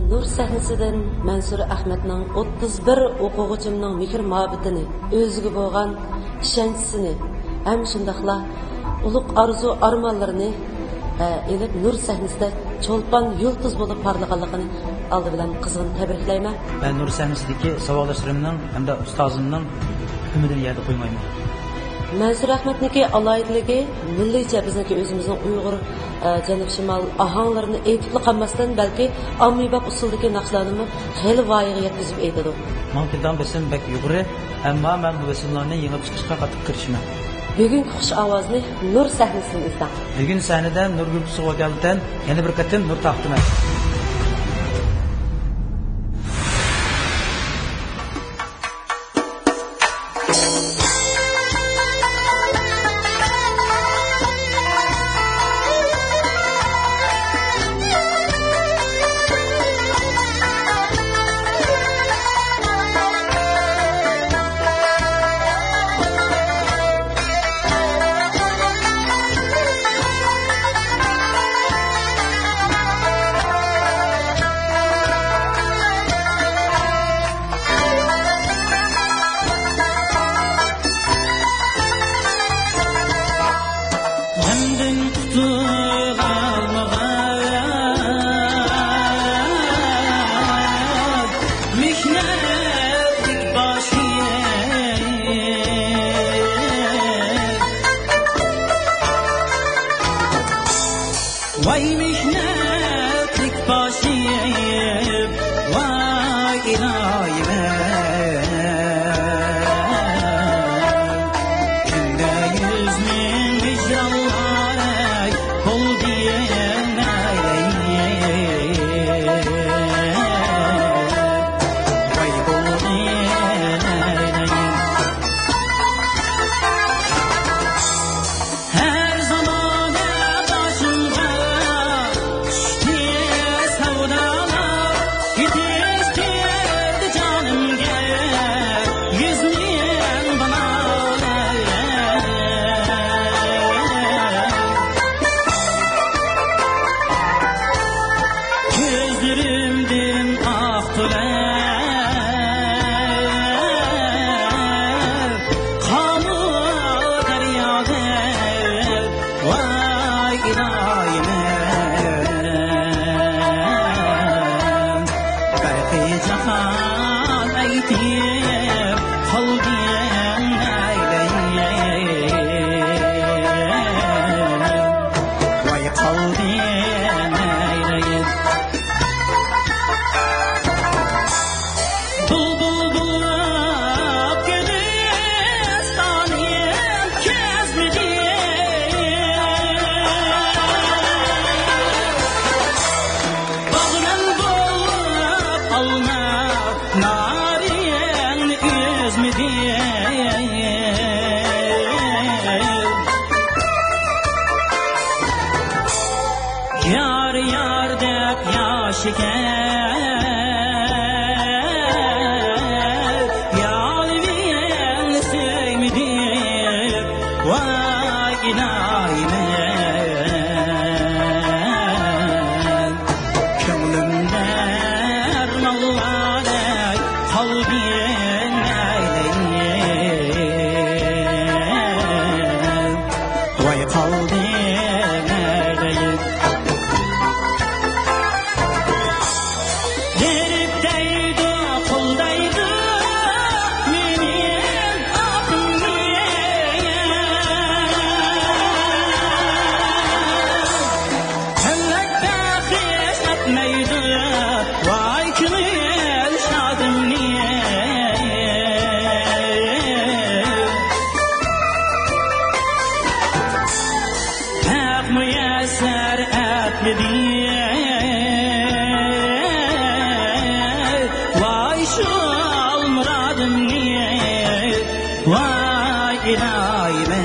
نۇر سەھنىسىدىن مەنسۇر ئەخمەتنىڭ ئوتتۇز بىر ئوقۇغۇچىمنىڭ مېھىر-مۇھەببىتىنى، ئۆزىگە بولغان ئىشەنچىسىنى ھەم شۇنداقلا ئۇلۇغ ئارزۇ-ئارمانلىرىنى، ئە، ئېلىپ، نۇر سەھنىسىدە چولپان يۇلتۇز بولۇپ پارلىغانلىقىنى ئالدى بىلەن قىزغىن تەبرىكلەيمەن. مەن نۇر سەھنىسىدىكى ساۋاقداشلىرىمنىڭ ھەمدە ئۇستازىمنىڭ ئۈمىدىنى يەردە قويمايمەن. مەنسۇر ئەخمەتنىڭكى ئالاھىدىلىكى مىللىيچە بىزنىڭكى ئۆزىمىزنىڭ ئۇيغۇر، ئە، جەنۇب شىمال ئاھاڭلىرىنى ئېيتىپلا قالماستىن، بەلكى ئاممىباب ئۇسسۇلدىكى ناخشىلارنىمۇ خېلى ۋايىغا يەتكۈزۈپ ئېيتىدۇ. ماڭا كېلىدىغان بېسىم بەك يۇقىرى، ئەمما مەن بۇ بېسىملارنى يېڭىپ چىقىشقا قاتتىق تىرىشىمەن. بۈگۈنكى خۇش ئاۋازنى نۇر سەھنىسىدىن ئىزدەڭ. بۈگۈن سەھنىدە نۇر گۇرۇپپىسىغا ۋاكالىتەن يەنە بىر قېتىم نۇر تارقىتىمەن. غەمدىن قۇتۇلالمىغان مېھنەتلىك باشىم. ۋاي مېھنەتلىك باشىم، ۋاي ئىلاھىم. كۈندە يۈز مىڭ ھىجرانلار بولدى نەگىدىن. ۋاي بولدى نەگىدىن. ھەر زامانە باشىمغا چۈشتى سەۋدالار، يېتىشتۈردى جانىمغا يۈز مىڭ بالا. كۆزلىرىمدىن ئاقتى ۋاي ئىلاھىم، بەرقى جاھان ئېيتىپ قالدى نەگىدىن. ۋاي قالدى نەگىدىن. بۇلبۇل بولۇپ گۈلىستانىم كەزمىدى. باغۋەن بولۇپ ئالما نارىنى ئۈزمىدى. يار، يار دەپ ياشىغان يالىۋىڭنى سۆيمىدىم، ۋاي ئىلاھىم. كۆڭلۈمدە ئارمانلاردەك قالدىڭ ئەيلەي. ۋاي قالدىم ئەيلەي. ۋاي شۇ ئالمۇرادىمنى، ۋاي ئىلاھىم.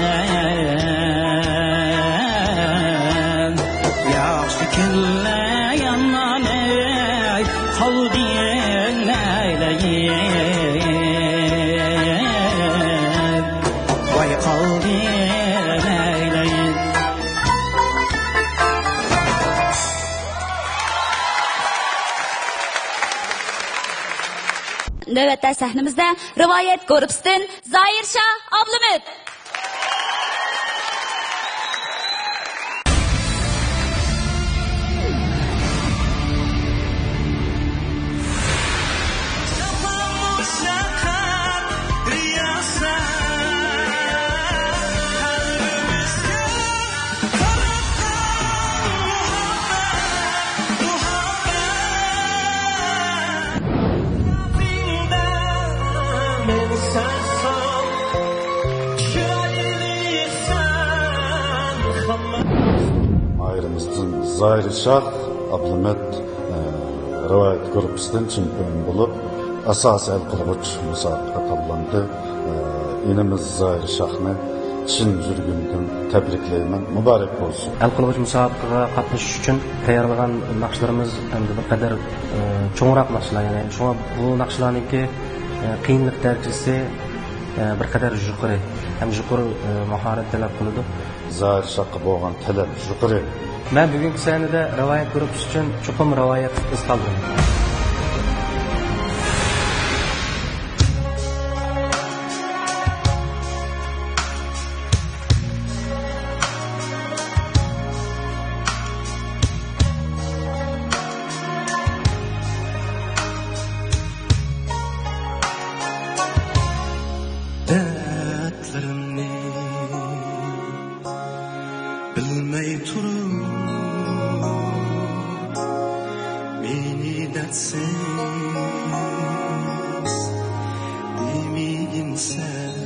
ياخشى كۈنلەر يامان قالدى نەيلەيلى، ۋاي قالدى نەيلەيلى. نۆۋەتتە سەھنىمىزدە رىۋايەت گۇرۇپپىسىدىن زاھىرشاھ ئابلىمىت. ناھىيەمىزدىن زاھىرشاھ ئابلىمىت، ئە، رىۋايەت گۇرۇپپىسىدىن چېمپىيون بولۇپ، ئاساسىي ھەل قىلغۇچ مۇسابىقىگە تاللاندى. ئە، ئىنىمىز زاھىرشاھنى چىن يۈرىكىمدىن تەبرىكلەيمەن. مۇبارەك بولسۇن. ھەل قىلغۇچ مۇسابىقىگە قاتنىشىش ئۈچۈن تەييارلىغان ناخشىلىرىمىز ئەمدى بىر قەدەر، ئە، چوڭراق ناخشىلار، يەنى شۇڭا بۇ ناخشىلارنىڭكى، ئە، قىيىنلىق دەرىجىسى، ئە، بىر قەدەر يۇقىرى ھەم يۇقىرى، ئە، ماھارەت تەلەپ قىلىدۇ. زاھىرشاھقا بولغان تەلەپ يۇقىرى. مەن بۈگۈنكى سەھنىدە رىۋايەت گۇرۇپپىسى ئۈچۈن چوقۇم رىۋايەت ئىز قالدۇرىمەن. دەردلىرىمنى بىلمەي تۇرۇپ، مېنى دەردسىز دېمىگىنسەن.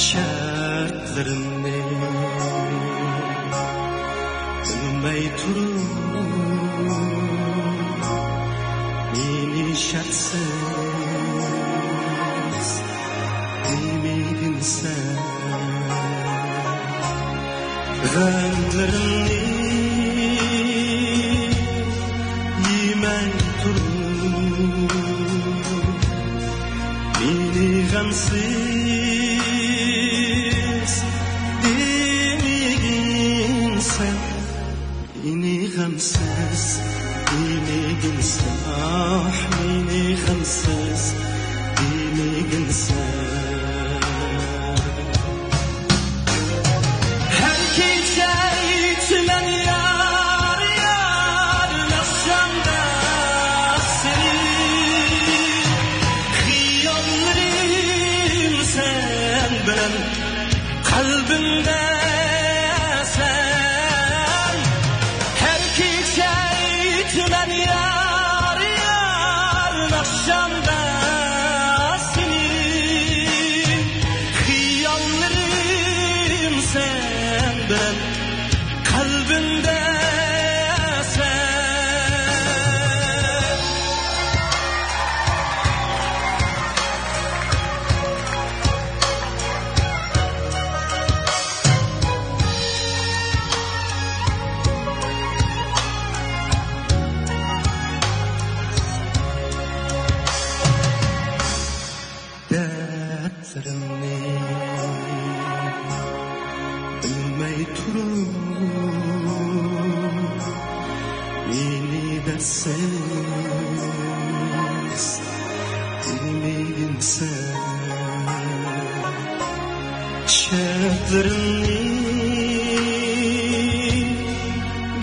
شەرتلىرىمنى بىلمەي تۇرۇپ، مېنى شەرتسىز دېمىگىنسەن. غەملىرىمنى يېمەي تۇرۇپ، مېنى غەمسىز دېمىگىنسەن. مېنى غەمسىز دېمىگىنسەن، ئاھ، مېنى غەمسىز دېمىگىنسەن. ھەر كېچە ئېيتىمەن يار، يار، ناخشامدا سېنى. خىياللىرىم سەن بىلەن قەلبىمدە سەن. ھەر كېچە ئېيتىمەن يار، يار، ناخشامدا سېنى. خىياللىرىم سەن بىلەن قەلبىمدە سەن. دەردلىرىمنى بىلمەي تۇرۇپ، مېنى دەردسىز دېمىگىنسەن. شەرتلىرىمنى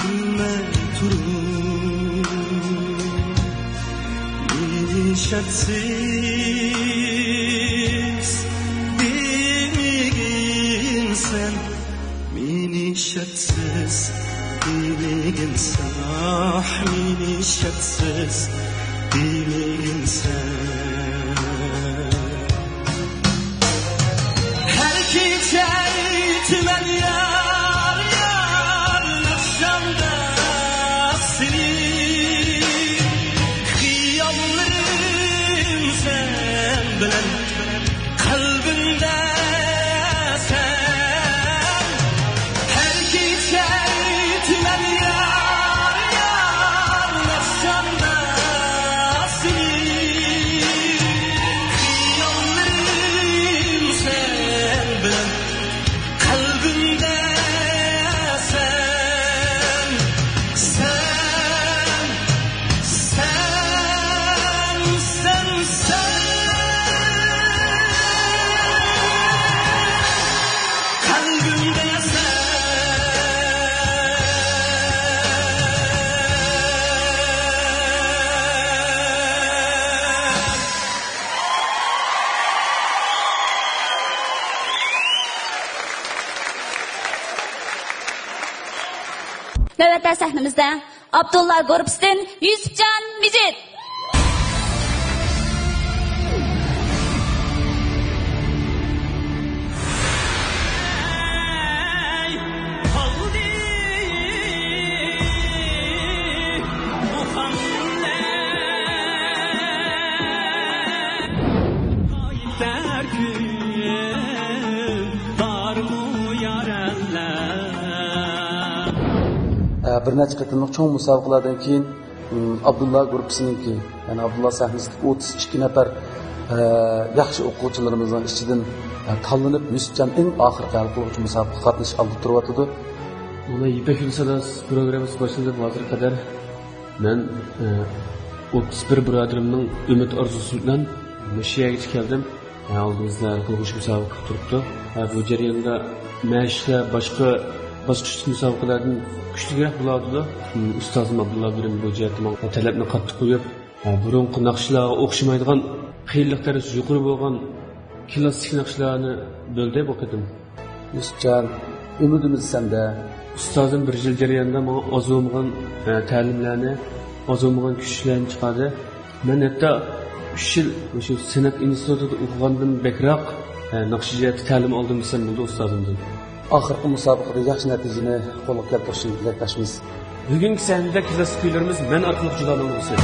بىلمەي تۇرۇپ، مېنى شەرتسىز دېمىگىنسەن. مېنى شەرتسىز دېمىگىنسەن، ئاھ، مېنى شەرتسىز دېمىگىنسەن. ھەر كېچە ئېيتىمەن يار، يار، نۆۋەتتە سەھنىمىزدە ئابدۇللا گۇرۇپپىسىدىن يۈسۈپجان مىجىت. بىر نەچچە قېتىملىق چوڭ مۇسابىقىلەردىن كېيىن، ئابدۇللا گۇرۇپپىسىنىڭكى، يەنى ئابدۇللا سەھنىسىدىكى ئوتتۇز ئىككى نەپەر ياخشى ئوقۇغۇچىلىرىمىزنىڭ ئىچىدىن تاللىنىپ، يۈسۈپجان ئەڭ ئاخىرقى ھەل قىلغۇچى مۇسابىقىگە قاتنىشىش ئالدىدا تۇرۇۋاتىدۇ. مانا يىپەك يولى ساداسى پروگراممىسى باشلىنىپ ھازىرغا قەدەر مەن، ئە، ئوتتۇز بىر بۇرادىرىمنىڭ ئۈمىد ئارزۇسى بىلەن مۇشۇ يەرگىچە كەلدىم. ھە، ئالدىمىزدا ھەل قىلغۇچ مۇسابىقە كۈتۈپ تۇرۇپتۇ. ھە، بۇ جەرياندا مەشىقلەر باشقا باسقۇچ مۇسابىقىلەردىن كۈچلۈكرەك بولۇۋاتىدۇ. ئۇستازىم ئابدۇللا بىرىم بۇ جەھەتتە ماڭا تەلەپنى قاتتىق قويۇپ، ھە، بۇرۇنقى ناخشىلارغا ئوخشىمايدىغان، قىيىنلىق دەرىجىسى يۇقىرى بولغان كلاسسىك ناخشىلارنى بۆلدى بۇ قېتىم. يۈسۈپجان، ئۈمىدىمىز سەندە. ئۇستازىم بىر يىل جەريانىدا ماڭا ئاز بولمىغان، ئە، تەلىملەرنى، ئاز بولمىغان كۈچلەرنى چىقاردى. مەن ھەتتا ئۈچ يىل مۇشۇ سەنئەت ئىنستىتۇتىدا ئوقۇغاندىن بەكرەك، ئە، ناخشا جەھەتتە تەلىم ئالدىم دېسەم بولىدۇ ئۇستازىمدىن. ئاخىرقى مۇسابىقىدە ياخشى نەتىجىنى قولغا كەلتۈرۈشىنى تىلەكداشمىز. بۈگۈنكى سەھنىدە كلاسسىك كۈيلىرىمىز مەن ئارقىلىق جۇلالانغۇسى.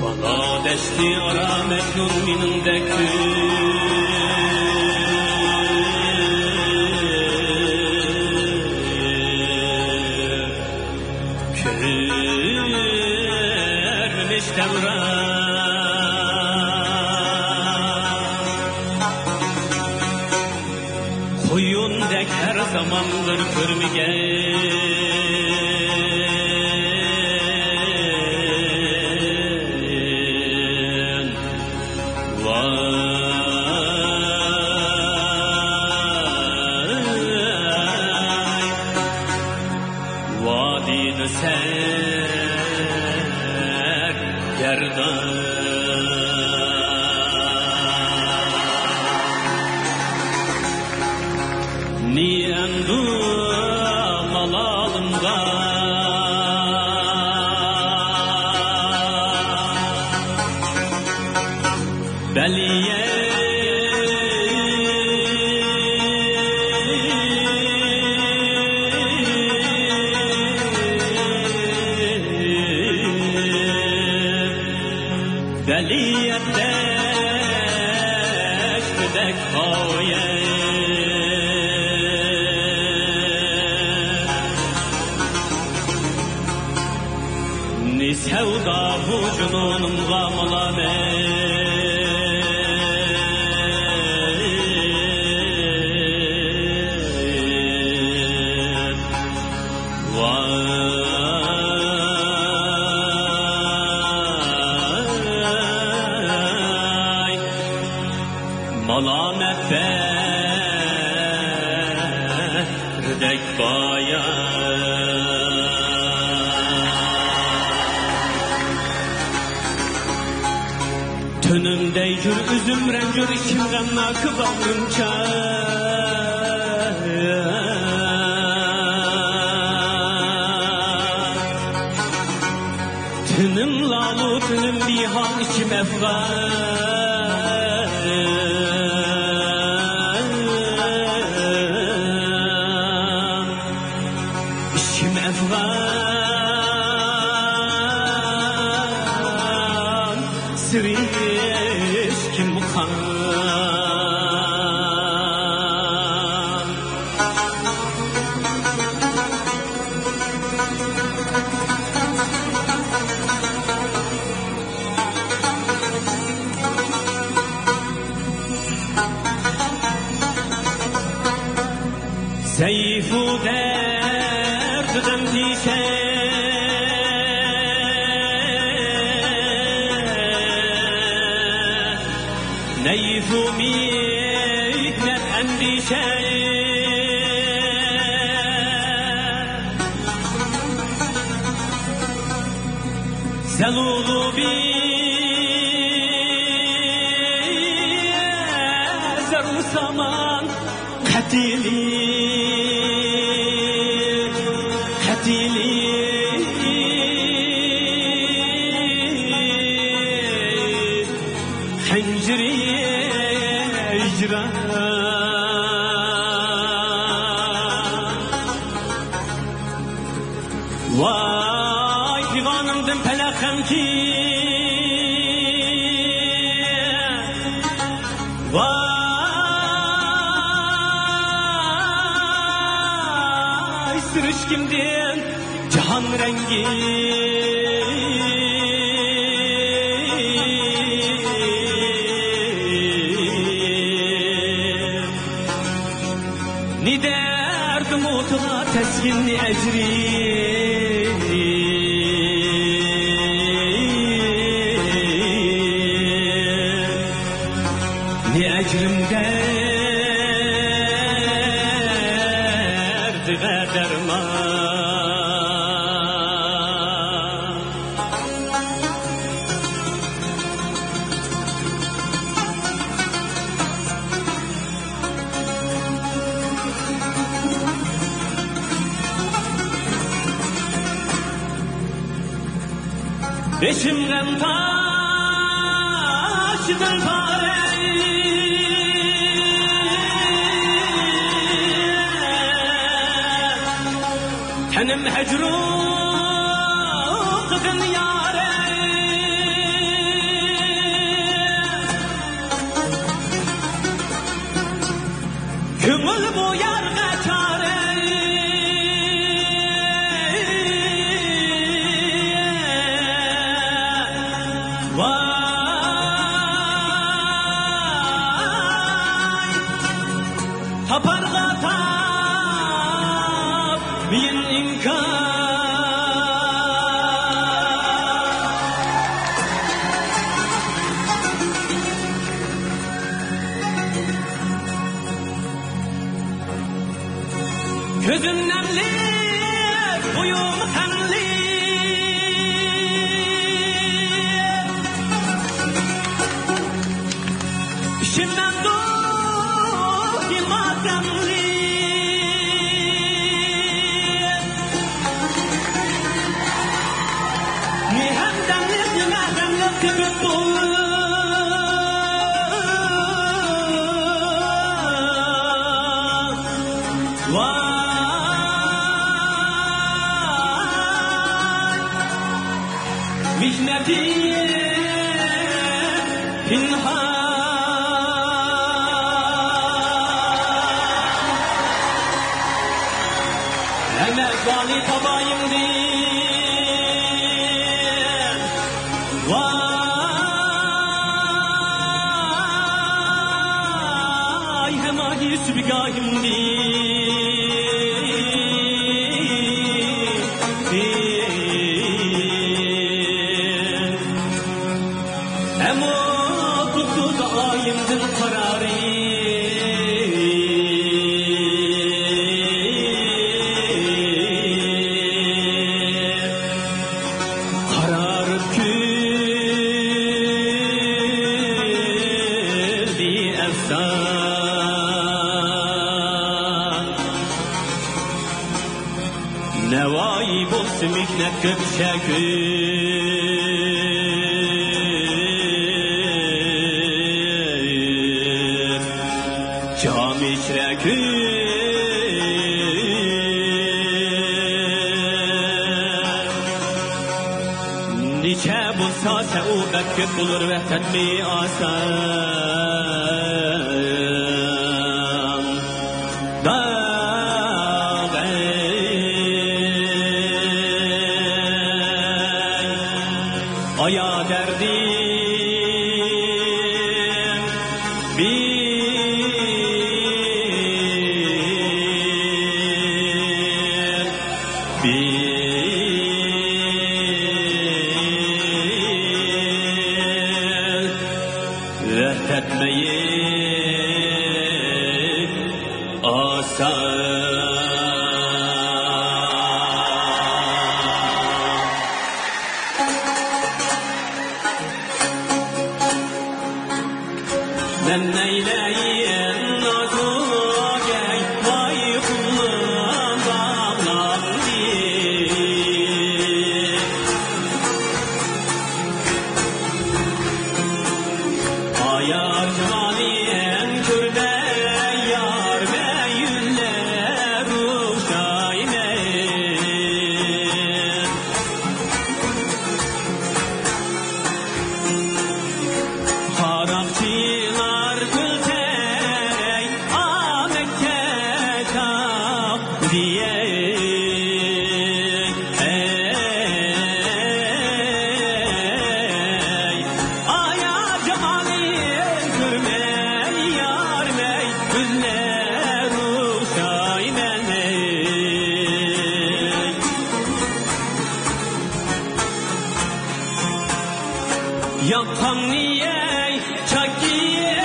بالا دەشتى ئارا مەجنۇن مېنىڭدەك كۆرمىش دەۋران. قۇيۇندەك ھەر زامان بىر كۆرمىگەن. ۋاي، ۋادىدە سەرگەردان. نى ئەمدۇ مالالىمغا بەلىيە. بەلىيەت دەشتىدەك قاۋۇيە. نى سەۋدا بۇ جۇنۇنۇمغا مالامەت. ۋاي، مالامەت بەھرىدەك بايان. تۈنۈم دەيجۈر ئۈزۈم رەنجۈر، ئىچىم غەمناكى باغرىمچە. تېنىم لالۇ، تېنىم بىھال، ئىچىم ئەفغان. ئىچىم ئەفغان، سىرىشكىم قان. سەيفۇ دەرد ئەندىشە، نەيفۇ مېھنەت ئەندىشە، زەلۇلۇ بىزەرۇ سامان. قەتىلى، قەتىلى، خەنجىرى ھىجران. ۋاي پىغانىمدىن پەلەق غەمكىن، ۋاي سۈرۈشكىمدىن جاھان رەڭگى. نى دەردىم ئوتىغا تەسكىننى ئەجرى، نى ئەجرىم دەردىغە دەرمان. بېشىم غەم تاشىدىن پارە، تەنىم ھەجرۇ قىزىن يارە. كۆڭۈل بۇ يارغا چارە. ۋاي، تاپارغا تاپمىيىن ئىنكاس. كۆزۈم نەملىك، بويۇم خەملىك. ئىشىنمەمدۇ يىلماز غەملىك. نى ھەمدەملىك، نېمە غەملىك تېپىپ بولۇر. ۋاي، مېھنەتىم پىنھان، ئەمەل زالى تاپايىمدىن. ۋاي، ھەماھى سۈبگاھىمدىن. ئەمما تۇتتى دائىمدىن قارارى. قارار كۈلدى ئەفسانە. نەۋايى بولسا مېھنەت كۆپ شەكىل، جام ئىچرە كۈل. نېچە بولسا سەئۇ بەك كۆپ بولۇر ۋەھدەتمۇ ئاسان. داغ ئەي، ئايا دەردىم بىر، دېيەي، ئەي، ئايا جامالىم كۆرمەي يارمەي، كۈنلەر ئوخشايمەن، ئەي. ياقاڭنى يەي، چاكى يەي،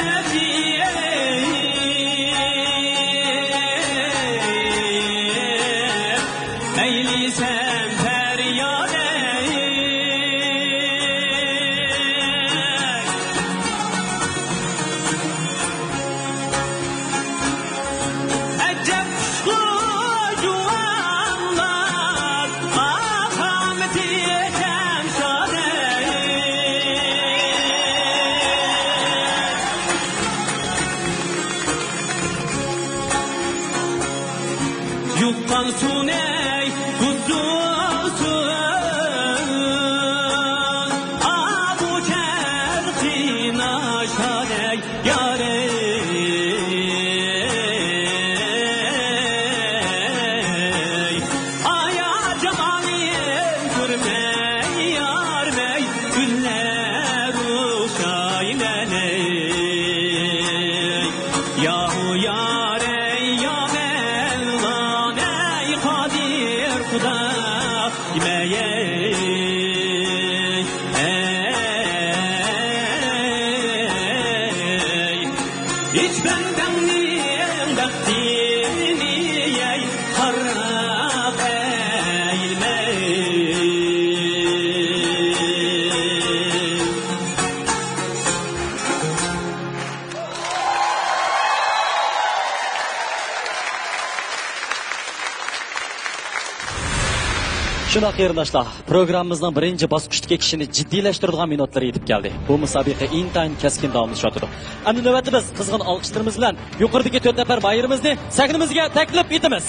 ئەيلىسەم پەريادەي. ئەجەب خۇشخۇي جۇۋانلار، قامىتى تەمشادەي. يۇققان سۇنەي بۇزۇلسۇن، ئابۇ چەرقى ناشادەي. يارەي، ئايا جامالىم كۆرمەي يارمەي، كۈنلەر ئوخشايمەن، ئەي. ياھۇ يارەي، يا مەۋلان، ئەي قادىر خۇدا. ئەي، ھېچ بەندەڭنىڭ بەختىنى، ئەي، خاراب ئەيلىمەي. شۇنداق، قېرىنداشلار، پروگراممىمىزنىڭ بىرىنچى باسقۇچتىكى كىشىنى جىددىيلەشتۈرىدىغان مىنۇتلىرى يېتىپ كەلدى. بۇ مۇسابىقە ئىنتايىن كەسكىن داۋاملىشىۋاتىدۇ. ئەمدى نۆۋەتتە بىز قىزغىن ئالقىشلىرىمىز بىلەن يۇقىرىدىكى تۆت نەپەر ماھىرىمىزنى سەھنىمىزگە تەكلىپ ئېتىمىز.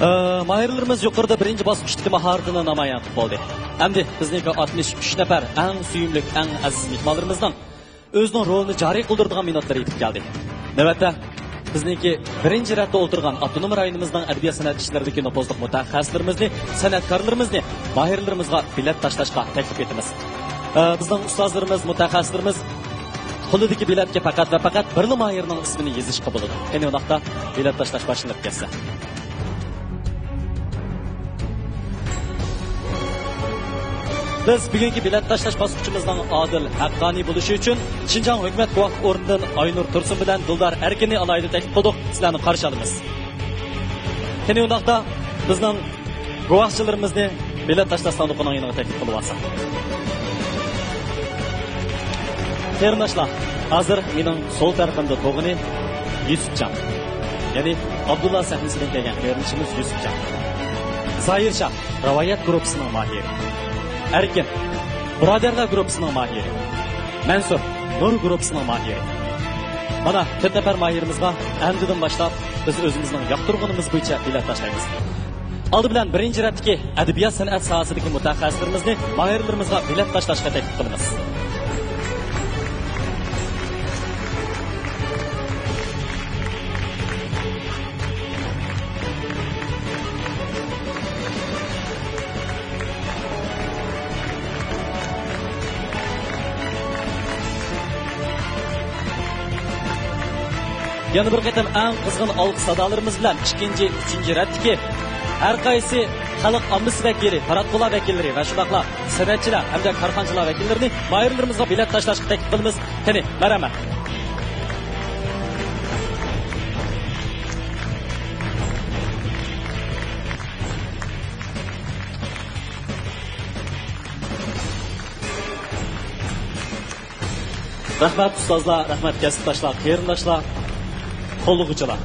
ئە، ماھىرلىرىمىز يۇقىرىدا بىرىنچى باسقۇچتىكى ماھارىتىنى نامايان قىلىپ بولدى. ئەمدى بىزنىڭكى ئاتمىش ئۈچ نەپەر ئەڭ سۆيۈملۈك، ئەڭ ئەزىز مېھمانلىرىمىزنىڭ ئۆزىنىڭ رولىنى جارى قىلدۇرىدىغان مىنۇتلىرى يېتىپ كەلدى. نۆۋەتتە بىزنىڭكى بىرىنچى رەتتە ئولتۇرغان ئاپتونوم رايونىمىزنىڭ ئەدەبىيات سەنئەت ئىشلىرىدىكى نوپۇزلۇق مۇتەخەسسىسلىرىمىزنى، سەنئەتكارلىرىمىزنى ماھىرلىرىمىزغا بېلەت تاشلاشقا تەكلىپ ئېتىمىز. ئە، بىزنىڭ ئۇستازلىرىمىز، مۇتەخەسسىسلىرىمىز قولىدىكى بېلەتكە پەقەت ۋە پەقەت بىرلا ماھىرنىڭ ئىسمىنى يېزىشقا بولىدۇ. قېنى، ئۇنداقتا بېلەت تاشلاش باشلىنىپ كەتسە. بىز بۈگۈنكى بېلەت تاشلاش باسقۇچىمىزنىڭ ئادىل، ھەققانىي بولۇشى ئۈچۈن شىنجاڭ ھۆكۈمەت گۇۋاھلىق ئورنىدىن ئاينۇر تۇرسۇن بىلەن دىلدار ئەركىننى ئالاھىدە تەكلىپ قىلدۇق، سىلەرنى قارشى ئالىمىز. قېنى ئۇنداقتا بىزنىڭ گۇۋاھچىلىرىمىزنى بېلەت تاشلاش ساندۇقىنىڭ يېنىغا تەكلىپ قىلىۋالساق. قېرىنداشلار، ھازىر مېنىڭ سول تەرىپىمدە تۇرغىنى يۈسۈپجان، يەنى ئابدۇللا سەھنىسىدىن كەلگەن قېرىندىشىمىز يۈسۈپجان. زاھىرشاھ، رىۋايەت گۇرۇپپىسىنىڭ ماھىرى. ئەركىن، بۇرادەرلەر گۇرۇپپىسىنىڭ ماھىرى. مەنسۇر، نۇر گۇرۇپپىسىنىڭ ماھىرى. مانا، تۆت نەپەر ماھىرىمىزغا ئەمدىدىن باشلاپ بىز ئۆزىمىزنىڭ ياقتۇرغىنىمىز بويىچە بېلەت تاشلايمىز. ئالدى بىلەن بىرىنچى رەتتىكى ئەدەبىيات سەنئەت ساھەسىدىكى مۇتەخەسسىسلىرىمىزنى ماھىرلىرىمىزغا بېلەت تاشلاشقا تەكلىپ قىلىمىز. يەنە بىر قېتىم ئەڭ قىزغىن ئالقىش سادالىرىمىز بىلەن ئىككىنچى، ئۈچىنچى رەتتىكى ھەر قايسى خەلق ئاممىسى ۋەكىلى، پاراتكۇلار ۋەكىللىرى ۋە شۇنداقلا سەنئەتچىلەر ھەمدە كارخانىچىلار ۋەكىللىرىنى ماھىرلىرىمىزغا بېلەت تاشلاشقا تەكلىپ قىلىمىز. قېنى، مەرھەمەت. رەھمەت ئۇستازلار، رەھمەت كەسىپداشلار، قېرىنداشلار، قوللىغۇچىلار.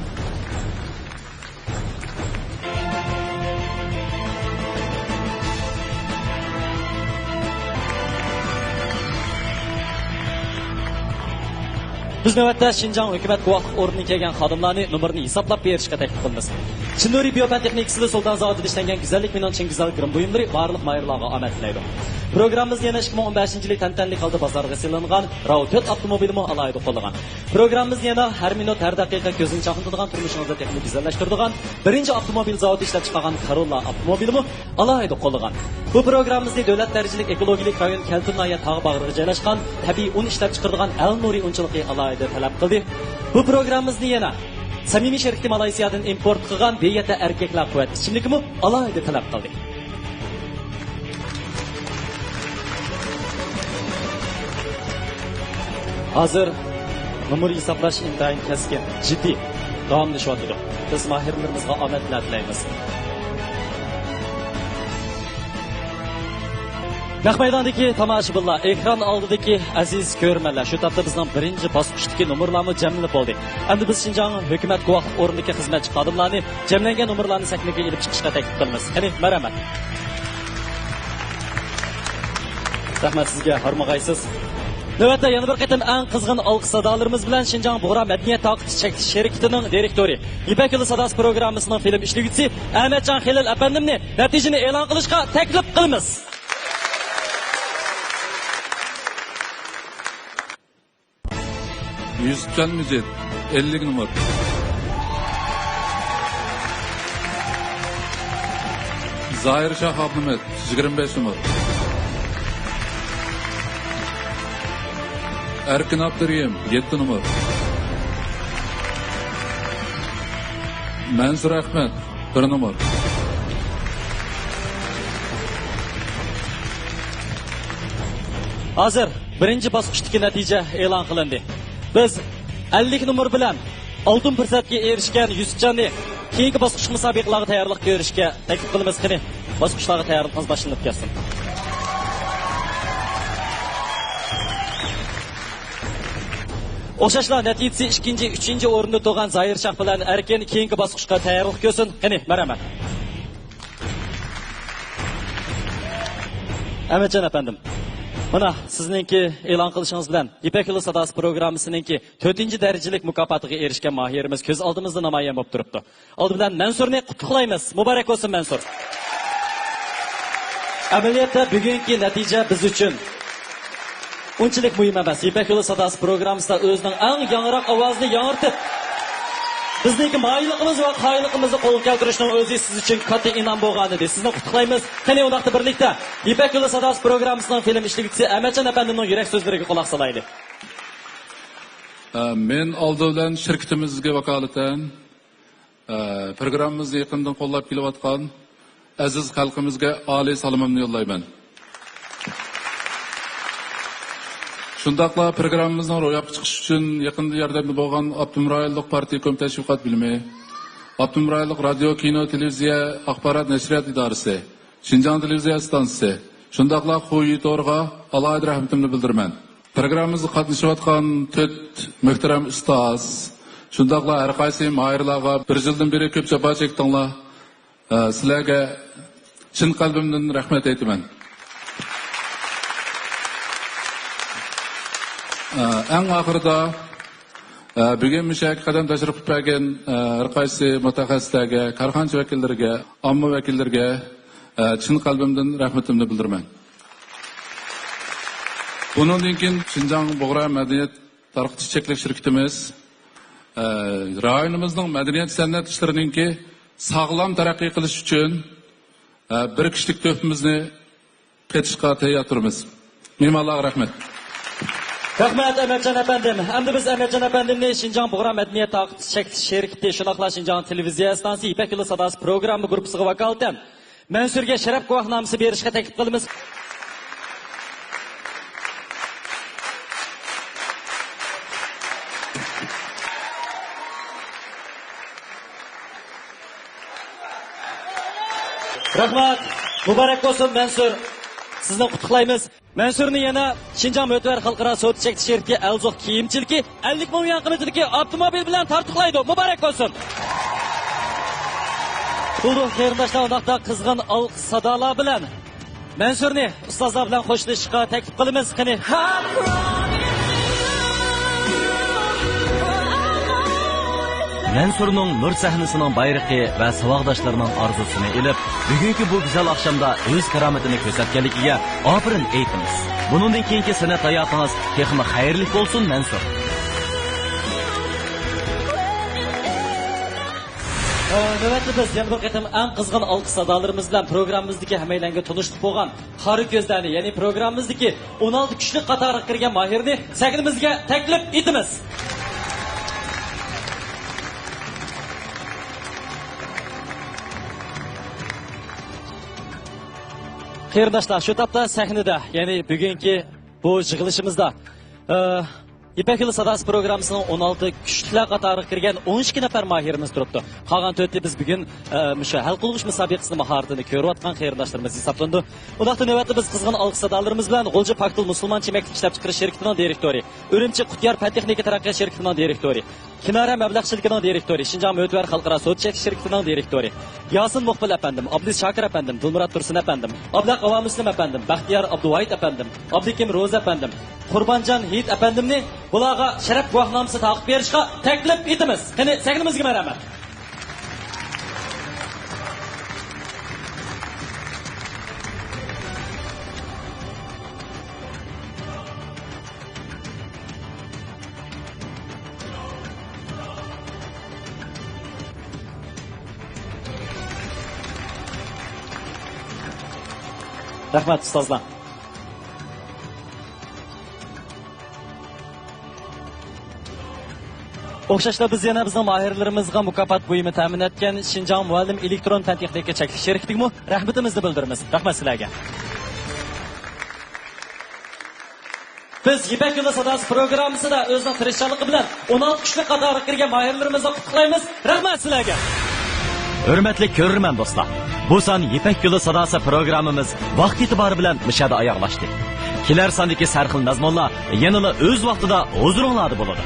بىز نۆۋەتتە شىنجاڭ ھۆكۈمەت گۇۋاھلىق ئورنىدىن كەلگەن خادىملارنى نومۇرنى ھېسابلاپ بېرىشكە تەكلىپ قىلىمىز. چىندۇرى بىيو پەن تېخنىكىسىدا سۇلتان زاۋۇتىدا ئىشلەنگەن گۈزەللىك مېنىڭ چىن گۈزەل گىرىم بۇيۇملىرى بارلىق ماھىرلارغا ئامەت تىلەيدۇ. پروگراممىمىزنى يەنە ئىككى مىڭ ئون بەشىنچى يىلى تەنتەنىلىك ھالدا بازارغا سېلىنغان راۋ تۆت ئاپتوموبىلىمۇ ئالاھىدە قوللىغان. پروگراممىمىزنى يەنە ھەر مىنۇت، ھەر دەقىقە كۆزنى چاقنىتىدىغان، تۇرمۇشىڭىزنى تېخىمۇ گۈزەللەشتۈرىدىغان بىرىنچى ئاپتوموبىل زاۋۇتى ئىشلەپ چىقارغان كاروللا ئاپتوموبىلىمۇ ئالاھىدە قوللىغان. بۇ پروگراممىمىزنى دۆلەت دەرىجىلىك ئېكولوگىيەلىك رايون كەلكۈن ناھىيە تاغ باغرىغا جايلاشقان تەبىئىي ئۇن ئىشلەپچىقىرىدىغان ئەل نۇرى ئۇنچىلىقى ئالاھىدە تەلەپ قىلدى. بۇ پروگراممىمىزنى يەنە سەمىمىي شىركىتى مالايسىيادىن ئىمپورت قىلغان بى يەتتە ئەركەكلەر قۇۋۋەت ئىچىملىكىمۇ ئالاھىدە تەلەپ قىلدى. ھازىر نومۇر ھېسابلاش ئىنتايىن كەسكىن، جىددىي داۋاملىشىۋاتىدۇ. بىز ماھىرلىرىمىزغا ئامەتلەر تىلەيمىز. نەق مەيداندىكى تاماشىبىنلار، ئېكران ئالدىدىكى ئەزىز كۆرۈرمەنلەر، شۇ تاپتا بىزنىڭ بىرىنچى باسقۇچتىكى نومۇرلارمۇ جەملىنىپ بولدى. ئەمدى بىز شىنجاڭ ھۆكۈمەت گۇۋاھلىق ئورنىدىكى خىزمەتچى خادىملارنى جەملەنگەن نومۇرلارنى سەھنىگە ئېلىپ چىقىشقا تەكلىپ قىلىمىز. قېنى، مەرھەمەت. رەھمەت سىزگە، ھارمىغايسىز. نۆۋەتتە يەنە بىر قېتىم ئەڭ قىزغىن ئالقىش سادالىرىمىز بىلەن شىنجاڭ بۇغرا مەدەنىيەت تارقىتىش چەكلىك شىركىتىنىڭ دىرېكتورى، يىپەك يولى ساداسى پروگراممىسىنىڭ فىلىم ئىشلىگۈچىسى ئەمەتجان خېلىل ئەپەندىمنى نەتىجىنى ئېلان قىلىشقا تەكلىپ قىلىمىز. يۈسۈپجان مىجىت، ئەللىك نومۇر. زاھىر شاھ ئابلىمىت، يىگىرمە بەش نومۇر. ئەركىن ئابدۇرېھىم، يەتتە نومۇر. مەنسۇر ئەخمەت، بىر نومۇر. ھازىر بىرىنچى باسقۇچتىكى نەتىجە ئېلان قىلىندى. بىز ئەللىك نومۇر بىلەن ئالتۇن پۇرسەتكە ئېرىشكەن يۈسۈپجاننى كېيىنكى باسقۇچ مۇسابىقىلەرگە تەييارلىق كۆرۈشكە تەكلىپ قىلىمىز. قېنى، باسقۇچلارغا تەييارلىقىڭىز باشلىنىپ كەتسۇن. ئوخشاشلا نەتىجىسى ئىككىنچى، ئۈچىنچى ئورۇندا تۇرغان زاھىر شاھ بىلەن ئەركىن كېيىنكى باسقۇچقا تەييارلىق كۆرسۇن. قېنى، مەرھەمەت. ئەمەتجان ئەپەندىم، مانا سىزنىڭكى ئېلان قىلىشىڭىز بىلەن يىپەك يولى ساداسى پروگراممىسىنىڭكى تۆتىنچى دەرىجىلىك مۇكاپاتىغا ئېرىشكەن ماھىرىمىز كۆز ئالدىمىزدا نامايان بولۇپ تۇرۇپتۇ. ئالدى بىلەن مەنسۇرنى قۇتلۇقلايمىز. مۇبارەك بولسۇن، مەنسۇر. ئەمەلىيەتتە بۈگۈنكى نەتىجە بىز ئۈچۈن ئۇنچىلىك مۇھىم ئەمەس. يىپەك يولى ساداسى پروگراممىسىدا ئۆزىنىڭ ئەڭ ياڭراق ئاۋازىنى ياڭرىتىپ، بىزنىڭكى مايىللىقىمىز ۋە قايىللىقىمىزنى قولغا كەلتۈرۈشنىڭ ئۆزى سىز ئۈچۈن كاتتا ئىنئام بولغانىدى. سىزنى قۇتلۇقلايمىز. قېنى، ئۇنداقتا بىرلىكتە يىپەك يولى ساداسى پروگراممىسىنىڭ فىلىم ئىشلىگۈچىسى ئەمەتجان ئەپەندىمنىڭ يۈرەك سۆزلىرىگە قۇلاق سالايلى. ئە، مەن ئالدى بىلەن شىركىتىمىزگە ۋاكالىتەن، ئە، پروگراممىمىزنى يېقىندىن قوللاپ كېلىۋاتقان ئەزىز خەلقىمىزگە ئالىي سالىمىمنى يوللايمەن. شۇنداقلا پروگراممىمىزنىڭ روياپقا چىقىشى ئۈچۈن يېقىندا ياردەمدە بولغان ئاپتونوم رايونلۇق پارتىيە كومىتېت تەشۋىقات بۆلۈمى، ئاپتونوم رايونلۇق رادىيو، كىنو، تېلېۋىزىيە، ئاخبارات، نەشرىيات ئىدارىسى، شىنجاڭ تېلېۋىزىيە ئىستانسىسى، شۇنداقلا خۇيىتورغا ئالاھىدە رەھمىتىمنى بىلدۈرىمەن. پروگراممىمىزغا قاتنىشىۋاتقان تۆت مۆھتەرەم ئۇستاز، شۇنداقلا ھەر قايسى ماھىرلارغا بىر يىلدىن بېرى كۆپ جاپا چەكتىڭلار. ئە، سىلەرگە چىن قەلبىمدىن رەھمەت ئېيتىمەن. ئە، ئەڭ ئاخىرىدا، ئە، بۈگۈن مۇشۇ يەرگە قەدەم تەشرىپ قىلىپ بەرگەن، ئە، ھەر قايسى مۇتەخەسسىسلەرگە، كارخانىچى ۋەكىللىرىگە، ئامما ۋەكىللىرىگە، ئە، چىن قەلبىمدىن رەھمىتىمنى بىلدۈرىمەن. بۇنىڭدىن كېيىن شىنجاڭ بۇغرا مەدەنىيەت تارقىتىش چەكلىك شىركىتىمىز، ئە، رايونىمىزنىڭ مەدەنىيەت سەنئەت ئىشلىرىنىڭكى ساغلام تەرەققىي قىلىشى ئۈچۈن، ئە، بىر كىشىلىك تۆھپىمىزنى قېتىشقا تەييار تۇرىمىز. مېھمانلارغا رەھمەت. رەھمەت، ئەمەتجان ئەپەندىم. ئەمدى بىز ئەمەتجان ئەپەندىمنى شىنجاڭ بۇغرا مەدەنىيەت تارقىتىش چەكلىك شىركىتى، شۇنداقلا شىنجاڭ تېلېۋىزىيە ئىستانسىسى يىپەك يولى ساداسى پروگرامما گۇرۇپپىسىغا ۋاكالىتەن مەنسۇرگە شەرەپ گۇۋاھنامىسى بېرىشكە تەكلىپ قىلىمىز. رەھمەت. مۇبارەك بولسۇن، مەنسۇر. سىزنى قۇتلۇقلايمىز. مەنسۇرنى يەنە شىنجاڭ مۆتىۋەر خەلقئارا سودا چەكلىك شىركىتى ئەلزوق كىيىم چېلىكى ئەللىك مىڭ يۈەن قىممىتىدىكى ئاپتوموبىل بىلەن تارتۇقلايدۇ. مۇبارەك بولسۇن! بولدى، قېرىنداشلار، ئۇنداقتا قىزغىن ئالقىش سادالار بىلەن مەنسۇرنى ئۇستازلار بىلەن خوشلىشىشقا تەكلىپ قىلىمىز. قېنى! مەنسۇرنىڭ نۇر سەھنىسىنىڭ بايرىقى ۋە ساۋاقداشلىرىنىڭ ئارزۇسىنى ئېلىپ، بۈگۈنكى بۇ گۈزەل ئاخشامدا ئۆز كارامىتىنى كۆرسەتكەنلىكىگە ئاپىرىن ئېيتىمىز. بۇنىڭدىن كېيىنكى سەنئەت ھاياتىڭىز تېخىمۇ خەيرلىك بولسۇن، مەنسۇر! ئە، نۆۋەتتە بىز يەنە بىر قېتىم ئەڭ قىزغىن ئالقىش سادالىرىمىز بىلەن پروگراممىمىزدىكى ھەممەيلەنگە تونۇشلۇق بولغان قارا كۆزلەرنى، يەنى پروگراممىمىزدىكى ئون ئالتە كۈچلۈك قاتارىغا كىرگەن ماھىرنى سەھنىمىزگە تەكلىپ ئېتىمىز. قېرىنداشلار، شۇ تاپتا سەھنىدە، يەنى بۈگۈنكى بۇ يىغىلىشىمىزدا، ئە، يىپەك يولى ساداسى پروگراممىسىنىڭ ئون ئالتە كۈچلۈكلەر قاتارىغا كىرگەن ئون ئىككى نەپەر ماھىرىمىز تۇرۇپتۇ. قالغان تۆتى بىز بۈگۈن، ئە، مۇشۇ ھەل قىلغۇچ مۇسابىقىسىنىڭ ماھارىتىنى كۆرۈۋاتقان قېرىنداشلىرىمىز ھېسابلىنىدۇ. ئۇنداقتا نۆۋەتتە بىز قىزغىن ئالقىش سادالىرىمىز بىلەن غۇلجا پاكتۇل مۇسۇلمانچە يېمەكلىك ئىشلەپچىقىرىش شىركىتىنىڭ دىرېكتورى، ئۈرۈمچى قۇتيار پەن تېخنىكا تەرەققىيات شىركىتىنىڭ دىرېكتورى، كىنارە مەبلەغچىلىكىنىڭ دىرېكتورى، شىنجاڭ مۆتىۋەر خەلقئارا سودا چەكلىك شىركىتىنىڭ دىرېكتورى، ياسىن مۇقبىل ئەپەندىم، ئابلىز شاكىر ئەپەندىم، دىلمۇرات تۇرسۇن ئەپەندىم، ئابلەق ئاۋامۇسلىم ئەپەندىم، بەختىيار ئابدۇۋاھىت ئەپەندىم، ئابلىكىم روزا ئەپەندىم، قۇربانجان ھېيت ئەپەندىمنى بۇلارغا شەرەپ گۇۋاھنامىسى تارقىتىپ بېرىشقا تەكلىپ ئېتىمىز. قېنى، سەھنىمىزگە مەرھەمەت. رەھمەت، ئۇستازلار. ئوخشاشلا بىز يەنە بىزنىڭ ماھىرلىرىمىزغا مۇكاپات بۇيۇمى تەمىن ئەتكەن شىنجاڭ مۇئەللىم ئېلېكترون پەن تېخنىكا چەكلىك شىركىتىگىمۇ رەھمىتىمىزنى بىلدۈرىمىز. رەھمەت سىلەرگە. بىز يىپەك يولى ساداسى پروگراممىسىدا ئۆزىنىڭ تىرىشچانلىقى بىلەن ئون ئالتە كۈچلۈك قاتارىغا كىرگەن ماھىرلىرىمىزنى قۇتلۇقلايمىز. رەھمەت سىلەرگە! ھۆرمەتلىك كۆرۈرمەن دوستلار، بۇ سان يىپەك يولى ساداسى پروگراممىمىز ۋاقتى ئېتىبارى بىلەن مۇشۇ يەردە ئاياغلاشتى. كېلەر ساندىكى سەرخىل مەزمۇنلار يەنىلا ئۆز ۋاقتىدا ھۇزۇرۇڭلاردا بولىدۇ.